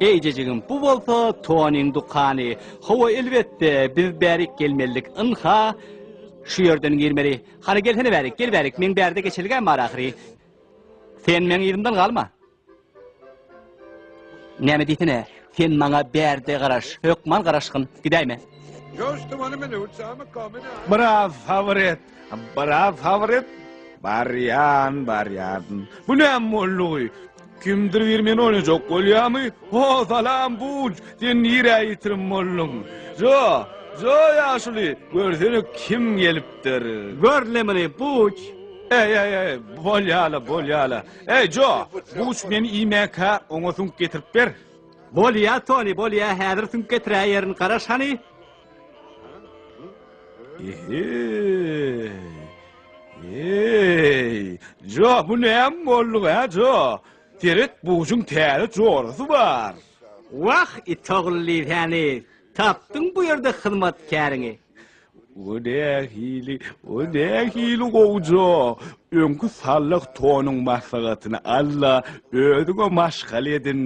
Eýjejigim, bu bolsa Tonyň dükany. Hawa, elbetde, biz bärik gelmelidik. Ynha, şu ýerden girmeli. Hany gelsene bärik, gel bärik, meň bärde geçelgäm bar ahyry. Sen meň yzymdan galma. Näme diýsene, sen maňa bärde garaş, hökman garaşgyn, gidäýme. Biraz sabyr et, biraz sabyr et. Barýan, barýan. Bu näme boldugy? Kimdir biri meni oýnajak bolýamy? Ho, salam Buç, sen nirä ýitirim bolduň? Jo, Jo ýaşuly, görsene kim gelipdir. Gör-le muny, Buç. Eý, eý, eý, bolýa-la, bolýa-la. Eý, Jo, Buç meni iýmäkä oňa süňk getirip ber. Bolýa, Toni, bolýa, häzir süňk getiräýerin, garaş hany. Ehe. Eý, Jo, bu näme boldugy, hä, Jo? Seret, Buçuň täze jorasy bar. Wah, it ogully seni, tapdyň bu ýerde hyzmatkäriňi. O nähili, o nähili gowy Jo. Öňki sallah Tonyň maslahatyny al-da, özüňe maşgala edin.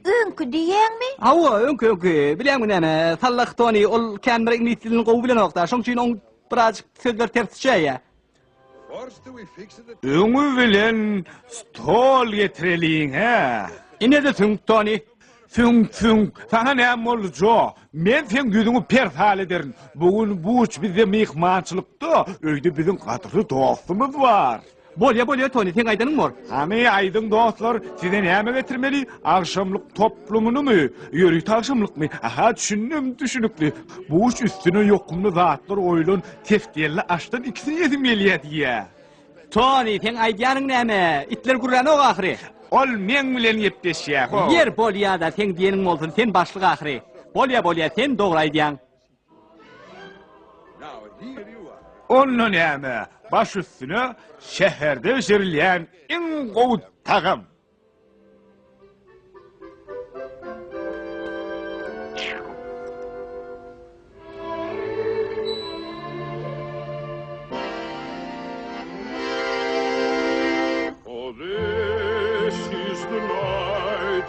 Öňki diýýäňmi? Hawa, öňki, öňki. Bilýäňmi näme, sallah Tony, ol kän bir iňlis dilini gowy bilenok-da, şoň üçin oň birazjyk sözleri ters düşäýýär. Öňi bilen stol getireliň, hä? Ine-de süňk, Tony. Süňk, süňk. Saňa näme boldy, Jo? Men seň ýüzüňi persal ederin. Bu gün Buç bizde myhmançylykda, öýde biziň gadyrly dostumyz bar. Bolýa, bolýa, Tony, seň aýdanyň bor. Hany, aýdyň, dostlar, size näme getirmeli? Agşamlyk toplumynymy? Ýörite agşamlykmy? Aha, düşündim, düşünikli. Buç üstüne ýokumly zatlar goýlan teftelli aşdan ikisini iýesim gelýär diýýä. Tony, seň aýdýanyň näme? Itler gürlänok ahyry. Ol meň bilen gepleşýär, ho. Ýer, bolýa-da, seň diýeniň bolsun, sen başlyk ahyry. Bolýa, bolýa, sen dogry aýdýaň. Onda näme, baş üstüne şäherde bişirilýän iň gowy tagam. For this is the night,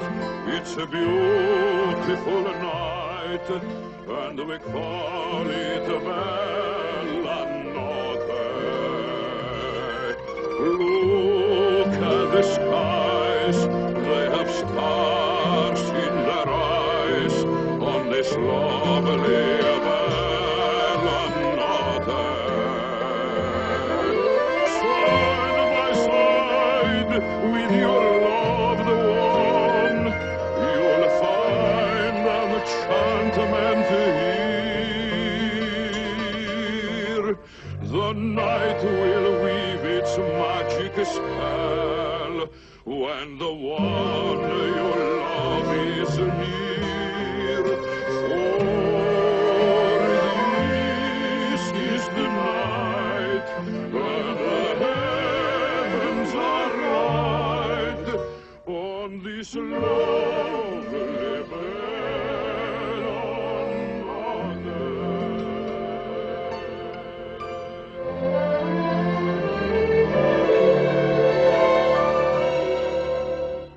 it's a beautiful night, and we call it Bella Notte. Look at the sky. eyes, they have stars in their eyes on this lovely Bellanotte. Side by side with your loved one, you'll find enchantment here. The night will weave its magic spell when the one you love is near. For this is the night when the heavens are bright on this lovely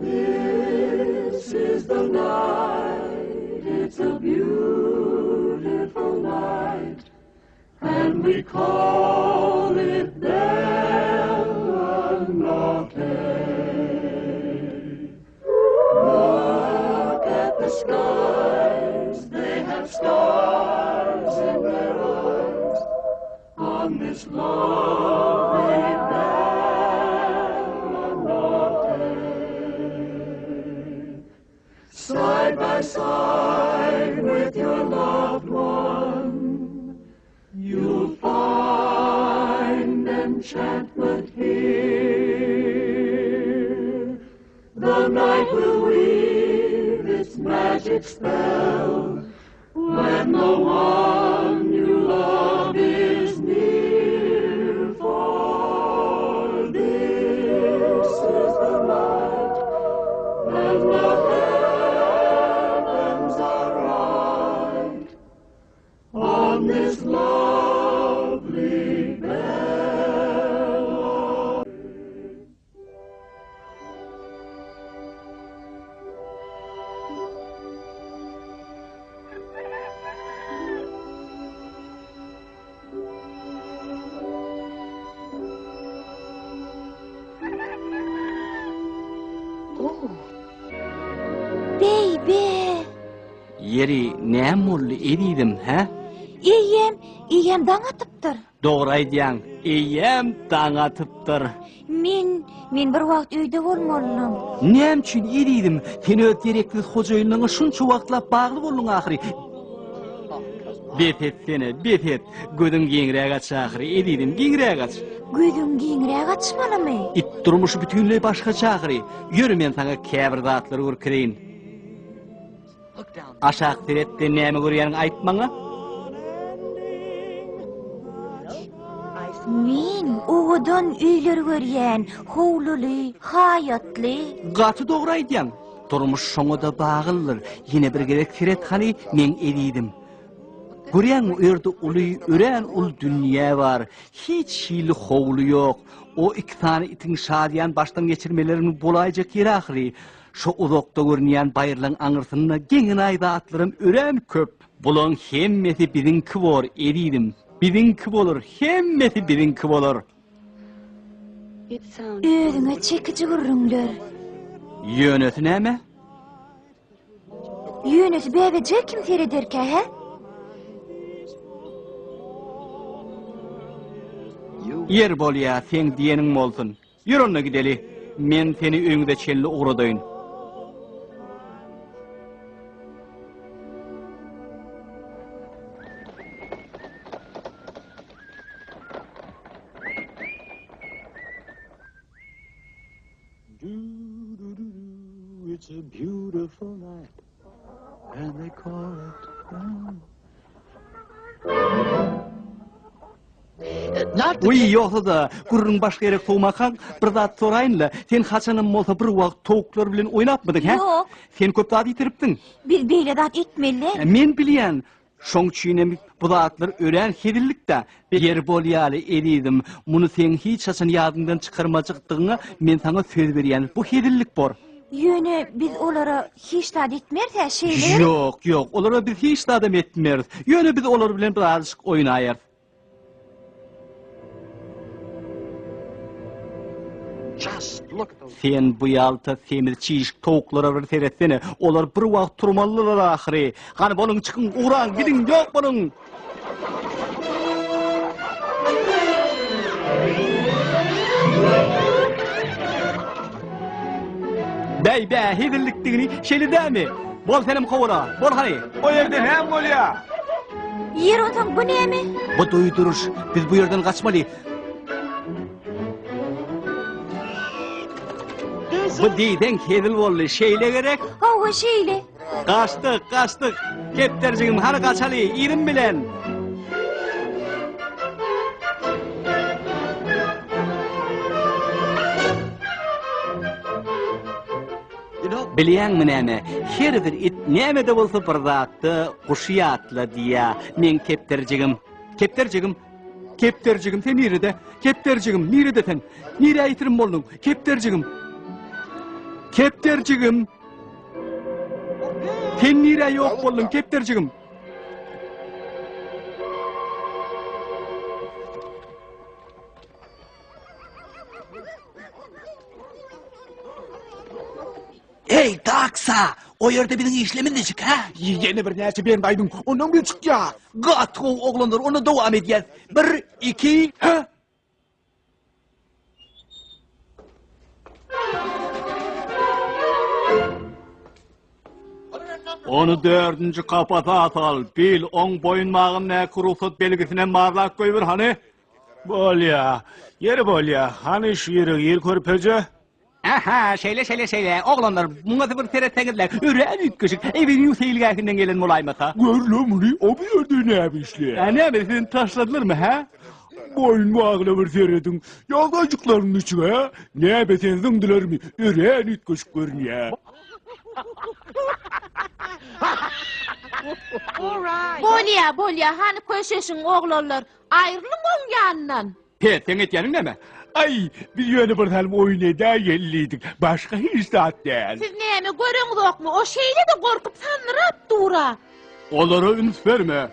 This is the night, it's a beautiful night, and we call it Bellanotte. Look at the skies, they have stars in their eyes on this lovely Bellanotte. Side by side with your loved one, you'll find enchantment here. The night will weave its magic spell when the one you love is near. For this is the night, and the heavens are bright on this lovely bell. Beýbe! Ýeri, näme boldy, ezizim, hä? Eýýäm, eýýäm daň atypdyr. Dogry aýdýaň, eýýäm daň atypdyr. Men, men bir wagt öýde bolmalydym. Näme üçin, ezizim? Sen öz gereksiz hojaýynyňa şunça wagtlap bagly bolduň ahyry. Bes etsene, bes et. Gözüň giňräk aç ahyry, ezizim, giňräk aç. Gözüň giňräk açmalymy? It durmuşy bütinleý başgaça ahyry. Ýör, men saňa käbir zatlary görkezeýin. Aşak seret-de näme görýäniňi aýt maňa. Men owadan öýleri görýän, howluly, haýatly. Gaty dogry aýdýaň. Durmuş şoňa-da baglydyr. Ýene bir gezek seret hany, meň ezizim. Görýäňmi, o ýerde uly, örän uly dünýä bar. Hiç hili howly ýok. O iki sany itiň şadyýan başdan geçirmeleriniň bolaýjak ýeri ahyry. Şo uzakda görünýän baýyrlaň aňyrsynda geňenaý zatlaram örän köp. Bulaň hemmesi biziňki bor, ezizim. Biziňki bolar, hemmesi biziňki bolar. Özüňe çekiji gürrüňler. Ýönesi näme? Ýönesi bäbejige kim serederkä, hä? Ýeri bolýa, seň diýeniň bolsun. Ýör onda gideli. Men seni öýüňize çenli ugradaýyn. It's a beautiful night and they call it Wiý, ýogsa-da, gürrüň başga ýere sowmakaň, bir zat soraýyn-la, sen haçanam bolsa bir wagt towuklar bilen oýnapmydyň, hä? Ýok. Sen köp zat ýitiripdiň. Biz beýle zat etmeli. Men bilýän. Şoň üçinem bu zatlar örän hezillik-dä. Ýeri bolýaly, ezizim, muny seň hiç haçan ýadyňdan çykarmajakdygyňa men saňa söz berýän. Bu hezillik bor. Ýöne biz olara hiç zat etmeris-ä, şeýlemi? Ýok, ýok, olara biz hiç zadam etmeris. Ýöne biz olar bilen birazajyk oýnaýarys. Sen bu ýalta semiz çişik towuklara bir seretsene, olar bir wagt turmalydylar ahyry. Hany boluň çykyň, ugraň, gidiň, ýok boluň! Bäý, bä, hezillikdigini şeýle dämi? Bol senem kowala, bol hany. O ýerde näme bolýar? Ýer onsoň bu näme? Bu duýduryş, biz bu ýerden gaçmaly. Bu diýseň hezil boldy, şeýle gerek? Hawa, şeýle. Gaçdyk, gaçdyk. Kepderjigim, hany gaçaly, yzym bilen. Bilýäňmi näme, her bir it näme-de bolsa bir zatda guşy ýatladýa, meň kepderjigim. Kepderjigim, Kepderjigim, sen nirede? Kepderjigim, nirede sen? Nirä ýitirim bolduň? Kepderjigim! Kepderjigim! Sen nirä ýok bolduň, kepderjigim? Eý, Daksa, o ýerde biziň işlemiz niçik, hä? Ýene birnäçe bend aýdyň, ondan biz çykýas. Gaty gowy, oglanlar, onda dowam edýäs. Bir, iki, hä? Ony dördünji kapasa sal, Bil, oň boýunbagyndaky rugsat belgisinem barlap goýber, hany? Bolýa, ýeri bolýa, hany şu ýere gir körpeje. Aha, şeýle, şeýle, şeýle. Oglanlar, muňa bir seretseňizler, örän üýtgeşik. Ewenýu seýilgähinden gelen bolaýmasa. Gör-le muny, o bu ýerde näme işleýär? Ä, näme, seni taşladylarmy, hä? Boýunbagyna bir serediň, ýagdaýjyklaryň niçik, hä? Näme, seni zyňdylarmy? Örän üýtgeşik görünýär. Bolýa, bolýa, hany köşeşiň, oglanlar. Aýrylyň oň ýanyndan. Pet, seň etýäniň näme? Aý, biz ýöne bir salym oýun edäýeli diýdik. Başga hiç zat däl. Siz näme göreňzokmy? O şeýle-de gorkup sandyrap dur-a. Olara üns berme.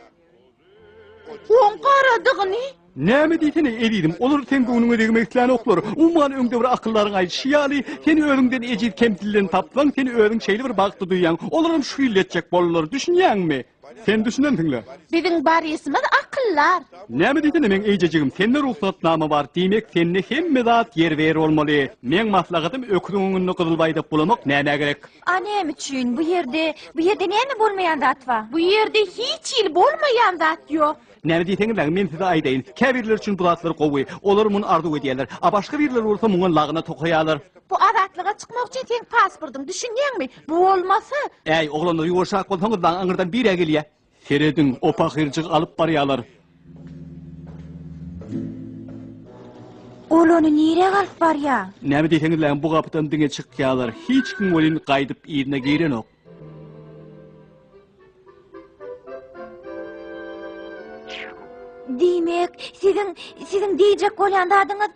Oň garadygyny. Näme diýsene, ezizim, olar seň göwnüňe degmek islänoklar. Umuman, öňde bir akyldaryň aýdyşy ýaly, sen özüňden ejiz kemsidileni tapsaň, sen özüň şeýle bir bagtly duýýaň. Olaram şu hili etjek boldular, düşünýäňmi? Sen düşünensiň-le. Biziň Borisimiz akyldar. Näme diýsene meň eýjejigim, sende rugsatnama bar, diýmek sende hemme zat ýerbe-ýer bolmaly. Meň maslahatym öküziň öňünde gyzyl baýdak bulamak nämä gerek? A näme üçin bu ýerde, bu ýerde näme bolmaýan zat bar? Bu ýerde hiç hili bolmaýan zat ýok. Näme diýseňizläň, men size aýdaýyn, käbirleri üçin bu zatlar gowy, olar muny arzuw edýärler, a başga birleri bolsa muňa lagnat okaýarlar. Bu azatlyga çykmak üçin seň pasportyň, düşünýäňmi? Bu bolmasa. Äý, oglanlar, ýuwaşrak bolsaňyzlaň, aňyrdan bir-ä gelýä. Serediň, o pahyrjygy alyp barýalar. Ol ony nirä alyp barýa? Näme diýseňizläň, bu gapydan diňe çykýalar, hiç kim welin gaýdyp yzyna girenok. Diýmek, siziň, siziň diýjek bolýan zadyňyz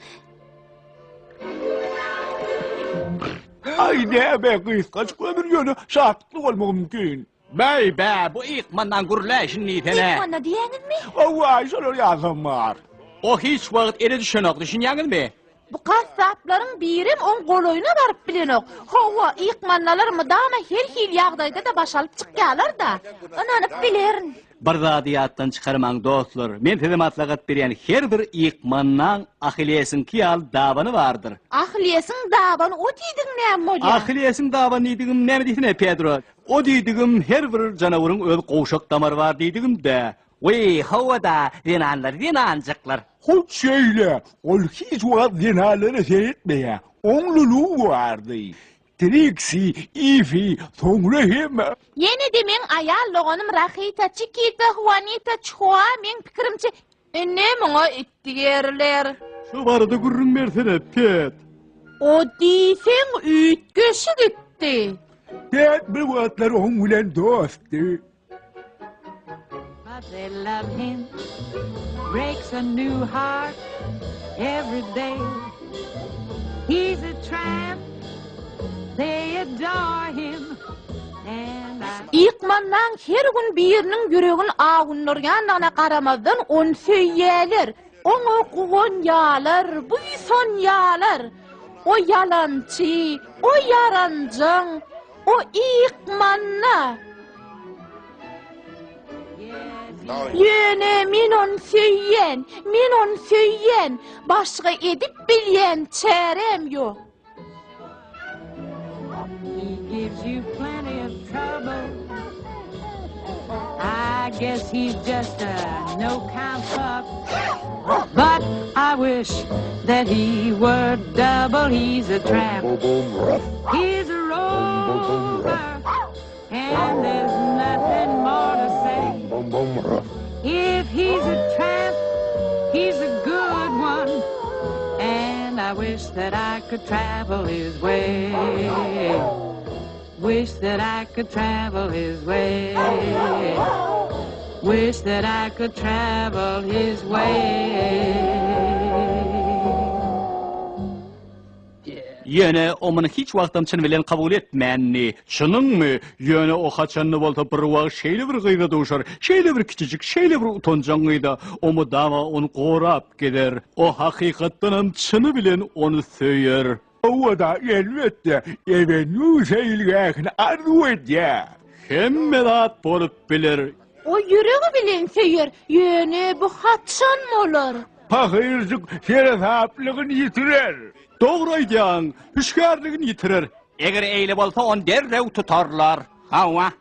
Aý näme gysgajyk ömür ýöne şatlykly bolmagy mümkin. Bäý bä bu ykmandan gürläýşin diýsene. Ykmanda diýýäňizmi? Hawa şolar ýazam bar. O hiç wagt ele düşenok düşünýäňizmi? Bu gassaplaryň birem oň golaýyna baryp bilenok. Hawa, ykmandalar mydama her hili ýagdaýda-da baş alyp çykýarlar-da. Ynanyp bilerin. Bir zady ýatdan çykarmaň dostlar, men size maslahat berýän her bir ykmandaň Ahillesiňki ýaly dabany bardyr. Ahillesiň dabany o diýdigiň näme bolýar? Ahillesiň dabany diýdigim näme diýsene Pedro? O diýdigim her bir janawaryň öz gowşak damary bar diýdigim-dä. Wiý, hawa-da, zenanlar zenanjyklar. Hut şeýle, ol hiç wagt zenanlara seretmeýär, oňlulygy bardy. Triksi, Ifi, soňra hem. Ýene-de meň aýal doganym Rahita, Çikita, Huanita, Çhua, meň pikirimçe, indi muňa it diýerler. Şu barada gürrüň bersene, Pet. O diýseň üýtgeşik itdi. Pet bir wagtlar oň bilen dostdy. But they love him, breaks a new heart every day. He's a tramp, they adore him. And I... Ykmanlaň her gün biriniň ýüregini awundyrýandygyna garamazdan ony söýýäler, oňa guwanýalar, buýsanýalar. O ýalançy, o ýaranjaň, o ykmanna. Ýöne men ony söýýän, men ony söýýän, başga edip bilýän çäräm ýok. He gives you plenty of trouble. I guess he's just a no-count pup. But I wish that he were double. He's a tramp. He's a rover. And there's nothing more to say. If he's a tramp, he's a good one. And I wish that I could travel his way. Wish that I could travel his way. Wish that I could travel his way. Ýöne o muny hiç wagtam çyn bilen kabul etmändi. Çynyňmy? Ýöne o haçanda bolsa bir wagt şeýle bir gyza duşar, şeýle bir kiçijik, şeýle bir utanjaň gyza, o mydama ony gorap gezer. O hakykatdanam çyny bilen ony söýer. Hawa-da, elbetde, Ewenýu seýilgähini arzuw edýär. Hemme zat bolup biler. O ýüregi bilen söýer, ýöne bu haçan bolar? Pahyrjyk seresaplygyny ýitirer. Dogry aýdýaň, hüşgärligini ýitirer. Eger eýle bolsa, ony derrew tutarlar. Hawa.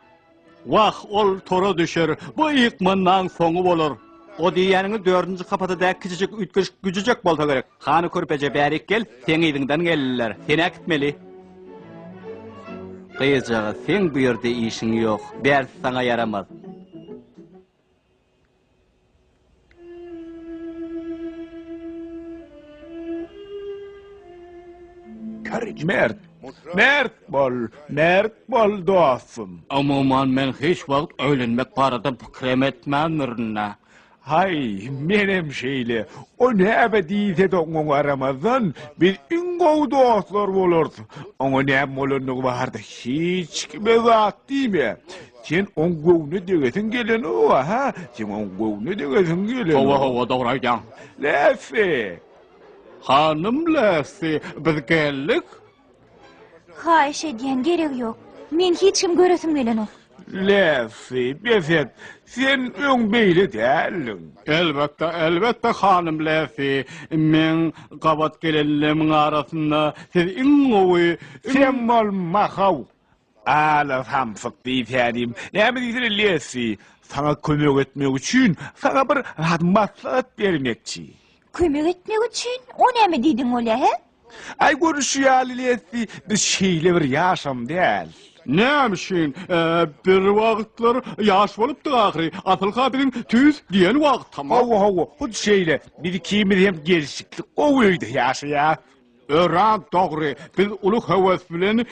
Wah, ol tora düşer, bu ykmandaň soňy bolar. O diýýäniňiz dördünji kapasadäki kiçijik üýtgeşik güjüjek bolsa gerek. Hany körpeje bärik gel, seň yzyňdan geldiler. Seni äkitmeli. Gyzjagaz, seň bu ýerde işiň ýok. Bärsi saňa ýaramaz. Mert, mert bol, mert bol dostum. Umuman men hiç wagt öýlenmek barada pikirem etmändirin-dä. Haý, menem şeýle. O näme diýse-de oňa garamazdan, biz iň gowy dostlar bolarys. Oňa näme bolandygy barada hiç kime zat diýme. Sen oň göwnüne degesiň gelenok-a, hä? Seň oň göwnüne degesiň gelenok. Hawa, hawa, dogry aýdýaň. Lässi! Hanym Lässi, biz geldik. Haýyş edýän, geregi ýok. Men hiç kim göresim gelenok. Lässi, bes et. Sen öň beýle däldiň. Elbetde, elbetde, hanym Lässi. Meň gabat gelenlemiň arasynda siz iň gowy, iň. Sen bol, mahaw. Ala samsyk diýsänim. Näme diýsene Lessi, saňa kömek etmek üçin saňa bir zat maslahat bermekçi. Kömek etmek üçin? O näme diýdiň bolýa, hä? Aý görüşi ýaly Lessi, biz şeýle bir ýaşam däl. Näme üçin? Bir wagtlar ýaş bolupdyk ahyry. Asyl-ha biziň tüýs diýen wagtam. Hawa, hawa, hut şeýle. Biz ikimiz hem gelşikli gowy öýde ýaşaýas. Örän dogry. Biz uly höwes bilen,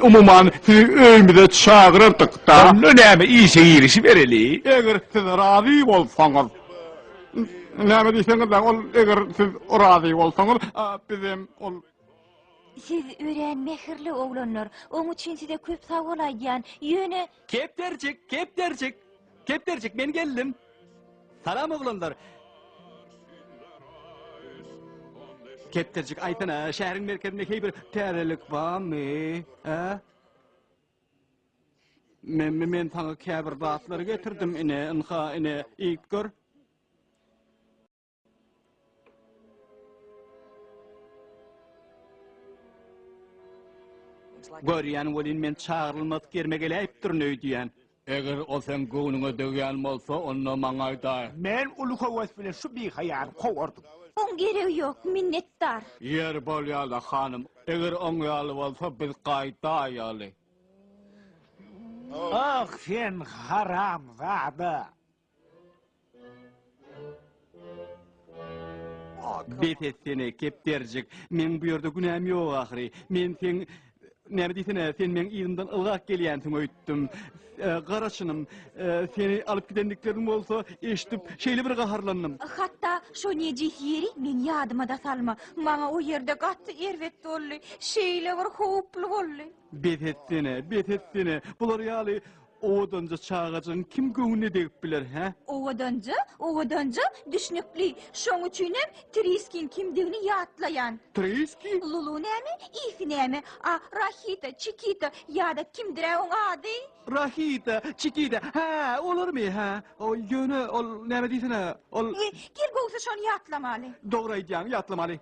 umuman, sizi öýümize çagyrardyk-da. Onda näme, işe girişibereli. Eger siz razy bolsaňyz. Näme diýseňiz-dä, ol eger siz razy bolsaňyz, bizem ol. Siz örän mähirli oglanlar. Oň üçin size köp sag bol aýdýan. Ýöne. Kepderjik, kepderjik! Kepderjik, men geldim. Salam oglanlar. Kepderjik aýtsana, şäheriň merkezinde heý bir täzelik barmy? Hä? Men men saňa käbir zatlary getirdim ine, ynha ine, iýip gör. Görýän welin men çagyrylmadyk ýerime geläýipdirin öýdýän. Eger o seň göwnüňe degýän bolsa, onda maňa aýdaý. Men uly höwes bilen şu bihaýany kowardym. Oň geregi ýok, minnetdar. Ýeri bolýa-da, hanym. Eger oň ýaly bolsa, biz gaýdaýaly. Ah, sen haramzada! Bes etsene, kepderjik. Meň bu ýerde günäm ýok ahyry. Men seň näme diýsene, sen meň yzymdan ylgap gelýänsiň öýtdüm. Gara çynym, seni alyp gidendiklerini bolsa eşidip, şeýle bir gaharlandym. Hatda şo nejis ýeri meň ýadyma-da salma. Maňa o ýerde gaty erbet boldy. Şeýle bir howply boldy. Bes etsene, bes etsene. Bular ýaly. Owadanja çagajygyň kim göwnüne degip biler, hä? Owadanja, owadanja, düşnükli. Şoň üçinem Triskiň kimdigini ýatlaýan. Triski? Lulu näme, Ifi näme, a Rahita, Çikita ýa-da kimdir-ä oň ady? Rahita, Çikita, hä, olarmy, hä? O, ýöne ol, näme diýsene, ol... Gel gowusy şony ýatlamaly. Dogry aýdýaň, ýatlamaly.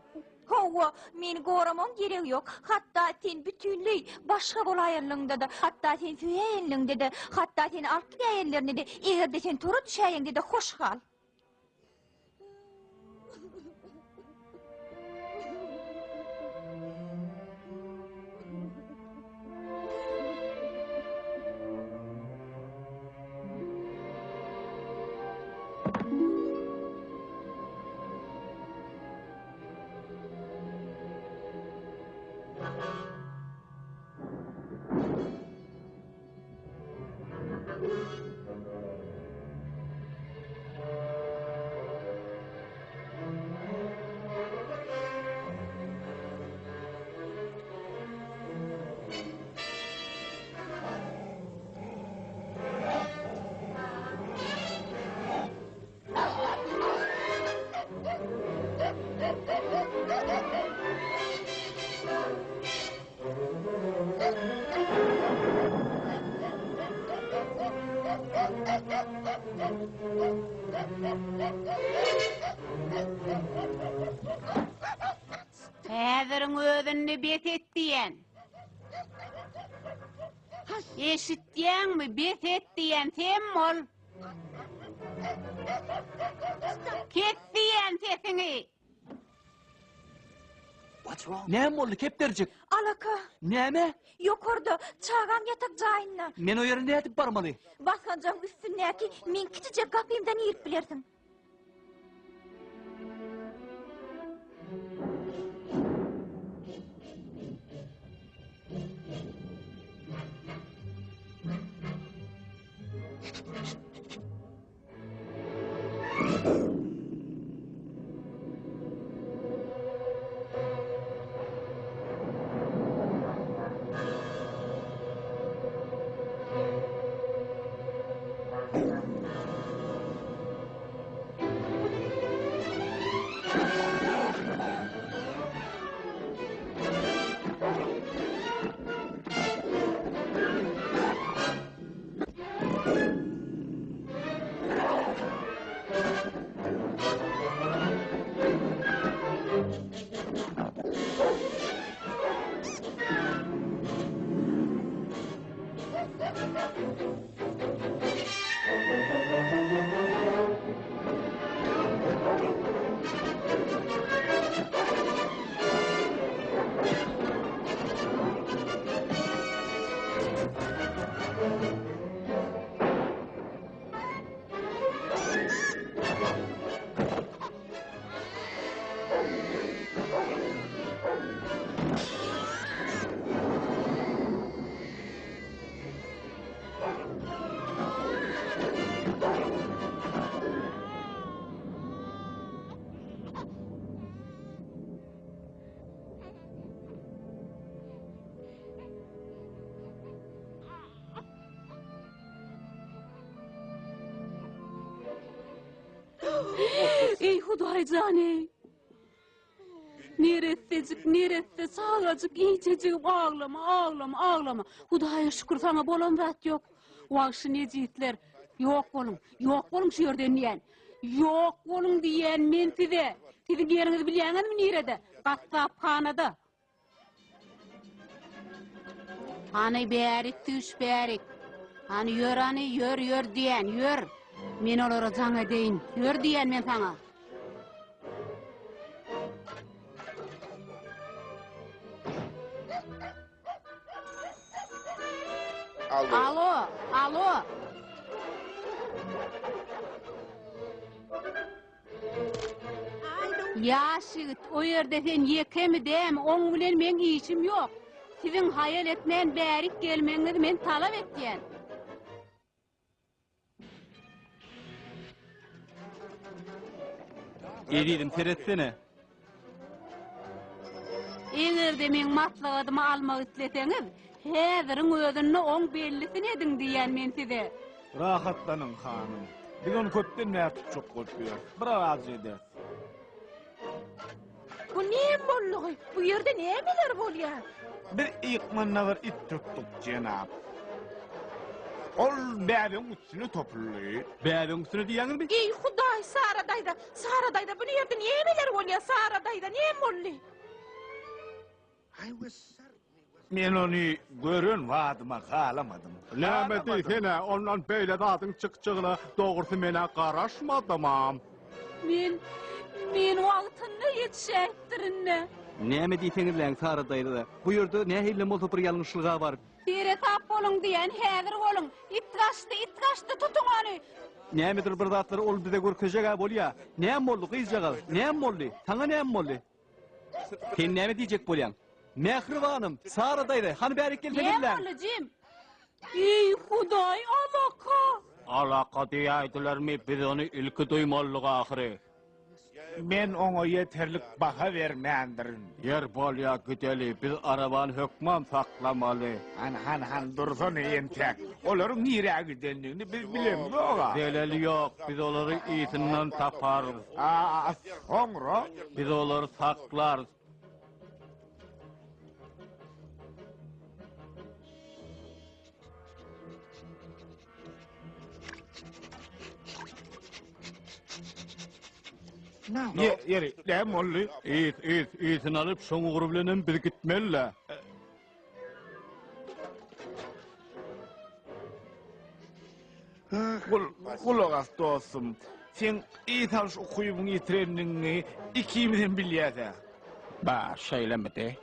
Hawa, meni goramagyň geregi ýok. Hatda sen bütinleý başga bolaýanlygyňda-da, hatda sen söýäýenligiňde-de, hatda seni alyp gidäýenlerinde-de, eger-de sen tora düşäýeňde-de hoş gal. Häziriň özünde bes et diýen. Eşitýäňmi, bes et diýen sen bol. Kes diýýän sesiňi! Näme boldy, kepderjik? Alaka. Näme? Ýokarda, çagaň ýatak jaýynda. Men o ýere nädip barmaly? Basganjagyň üstündäki meň kiçijek gapymdan girip bilersiň. Eý Hudaý jan-eý! Neressejik, neresse çagajyk, eýjejigim aglama, aglama, aglama. Hudaýa şükür saňa bolan zat ýok. Wagşy nejisler, ýok boluň, ýok boluň şu ýerden diýýän. Ýok boluň diýýän men size. Siziň ýeriňizi bilýäňizmi nirede? Gassaphanada. Hany bärik düş bärik. Hany ýör hany ýör ýör diýen ýör. Men olara jaň edeýin. Ýör diýen men saňa. Alo. Alo, alo. Ýaş ýigit, o ýerde sen ýekemi dämi, oň bilen meň işim ýok. Siziň haýal etmän bärik gelmegiňizi men talap etýän. Ezizim, seretsene. Eger-de meň maslahatymy almak isleseňiz, Häziriň özünde oň bellisini ediň diýýän men size. Rahatlanyň, hanym. Biz ony köpden bäri tutjak bolup ýörüs. Bir alajy ederis. Bu näme boldugy? Bu ýerde nämeler bolýar? Biz ykmanda bir it tutduk, jenap. Ol bäbegiň üstüne topuldy. Bäbegiň üstüne diýýäňizmi? Eý, Hudaý, Sara daýza, Sara daýza, bu ýerde nämeler bolýar? Sara daýza, näme boldy? Men ony gören badyma halamadym. Näme diýsene, ondan beýle zadyň çykjagyna dogrusy men-ä garaşmadymam. Men, men wagtynda ýetişäýipdirin-dä. Näme diýseňizläň, Sara daýza, bu ýerde nähilem bolsa bir ýalňyşlyg-a bar. Seresap boluň diýýän, häzir boluň. It gaçdy, it gaçdy, tutuň ony! Nämedir bir zatlary ol bize görkezjeg-ä bolýa. Näme boldy, gyzjagaz, näme boldy? Saňa näme boldy? Sen näme diýjek bolýaň? Mähribanym, Sara daýza, hany bärik gelsene Näme boldy, Jim? Eý, Hudaý, alaka! Alaka diýäýdilermi, biz ony ilki duýmalydyk ahyry. Men oňa ýeterlik baha bermändirin. Ýer bolýa, gideli, biz arabany hökman saklamaly. Hany, hany, hany, dursana entäk. Olaryň nirä gidendigini biz bilemzog-a. Zeleli ýok, biz olary yzyndan taparys. A, soňra? Biz olary saklarys. Ýeri, näme boldy? Yz, yz, yzyny alyp, şoň ugry bilenem biz gitmeli-dä. Gulak as dostum. Seň ys alyş ukybyňy ýitirendigiňi ikimizem bilýäs-ä. Bar, şeýlemidi?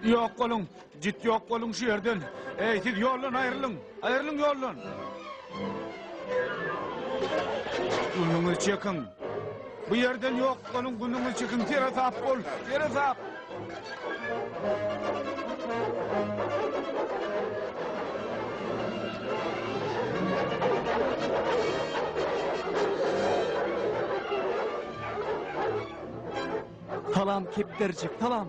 Ýok boluň, jit ýok boluň şu ýerden. Eý, siz ýoldan aýrylyň, aýrylyň ýoldan. Günüňizi çekiň. Bu ýerden ýok boluň, günüňizi çekiň, seresap bol, seresap. Salam kepderjik, salam.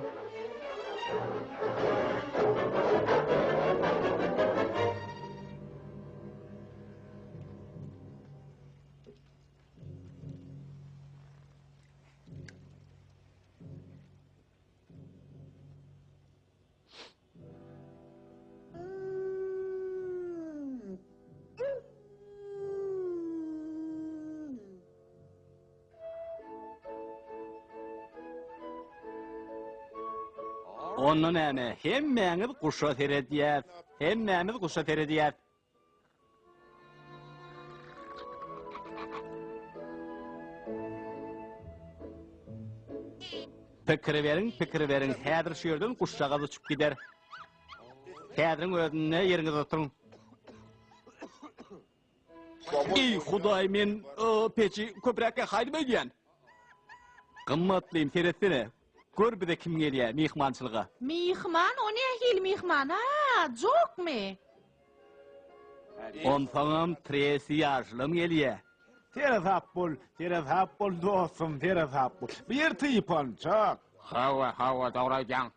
Onda näme, hemmäňiz guşa seredýäs. Hemmämiz guşa seredýäs. Pikir beriň, pikir beriň, häzir şu ýerden guşjagaz uçup gider. Häziriň özünde ýeriňizde oturyň. Eý, Hudaý, men peçi köpräk ýakaýdym öýdýän. Gymmatlym, seretsene, gör bize kim gelýär myhmançylyga. Myhman, o nähili myhman, a, Jokmy? Onsoňam Tresi ýaşulam gelýä. Seresap bol, seresap bol dostum, seresap bol. Bu ýer typançak. Hawa, hawa, dogry aýdýaň.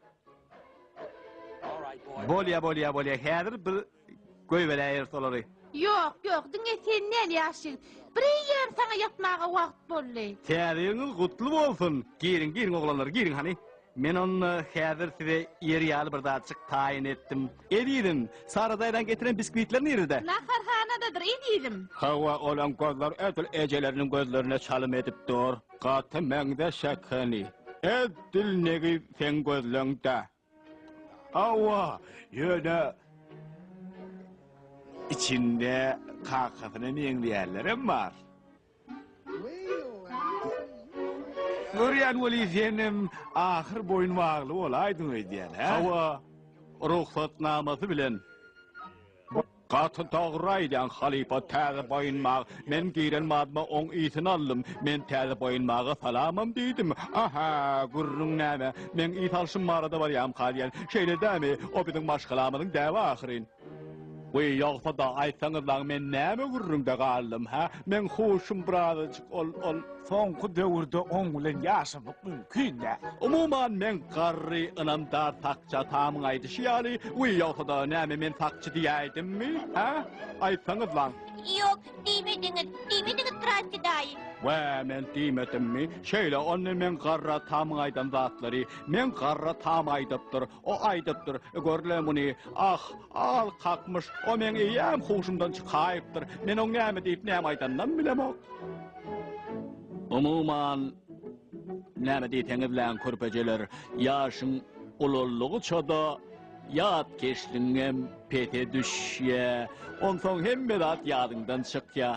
Bolýa, bolýa, bolýa, häzir biz goýberäýeris olary. Ýok, ýok, diňe sen däl, ýaş ýigit. Bireýýäm saňa ýatmaga wagt boldy. Täze ýylyňyz gutly bolsun! Giriň, giriň oglanlar, giriň hany. Men onda häzir size iýer ýaly bir zatjyk taýyn etdim. Ezizim, Sara daýzaň getiren biskwitleri nirede? Naharhanadadyr, ezizim. Hawa, olaň gözleri edil ejeleriniň gözlerine çalym edip dur. Gaty meňzeş ekeni. Edil negi seň gözleňde. Hawa, ýöne içinde kakasyna meňzeýänlerem bar. Görýän weli senem ahyr boýun bagly bolaýdyň öýdýän, hä? Hawa, rugsatnamasy bilen. Gaty dogry aýdýaň halypa täze boýunbag men giren badyma oň ysyny aldym men täze boýunbaga salamam diýdim aha gürrüň näme meň ys alşym barada barýamka diýen şeýle dämi o biziň maşgalamyzyň däbi ahyryn. Wiý ýogsa-da aýtsaňyzlaň men näme gürrüňde galdym hä meň huşum birazajyk ol ol. Soňky döwürde oň bilen ýaşamak mümkin däl. Umuman meň garry ynamdar sakçy atamyň aýdyşy ýaly, wiý ýogsa-da näme men sakçy diýäýdimmi, hä? Aýtsaňyzlaň. Ýok, diýmediňiz, diýmediňiz Trasti daýy. Wä, men diýmedimmi? Şeýle, onda meň garry atamyň aýdan zatlary, meň garry atam aýdypdyr, o aýdypdyr, gör-le muny, ah, al kakmyş, o meň eýýäm huşumdan çykaýypdyr, men oň näme diýip näme aýdanynam bilemok. Umuman, näme diýseňizläň körpejeler, ýaşyň ulaldygyça-da ýatkeşligiňem pese düşýä. Onsoň hemme zat ýadyňdan çykýa.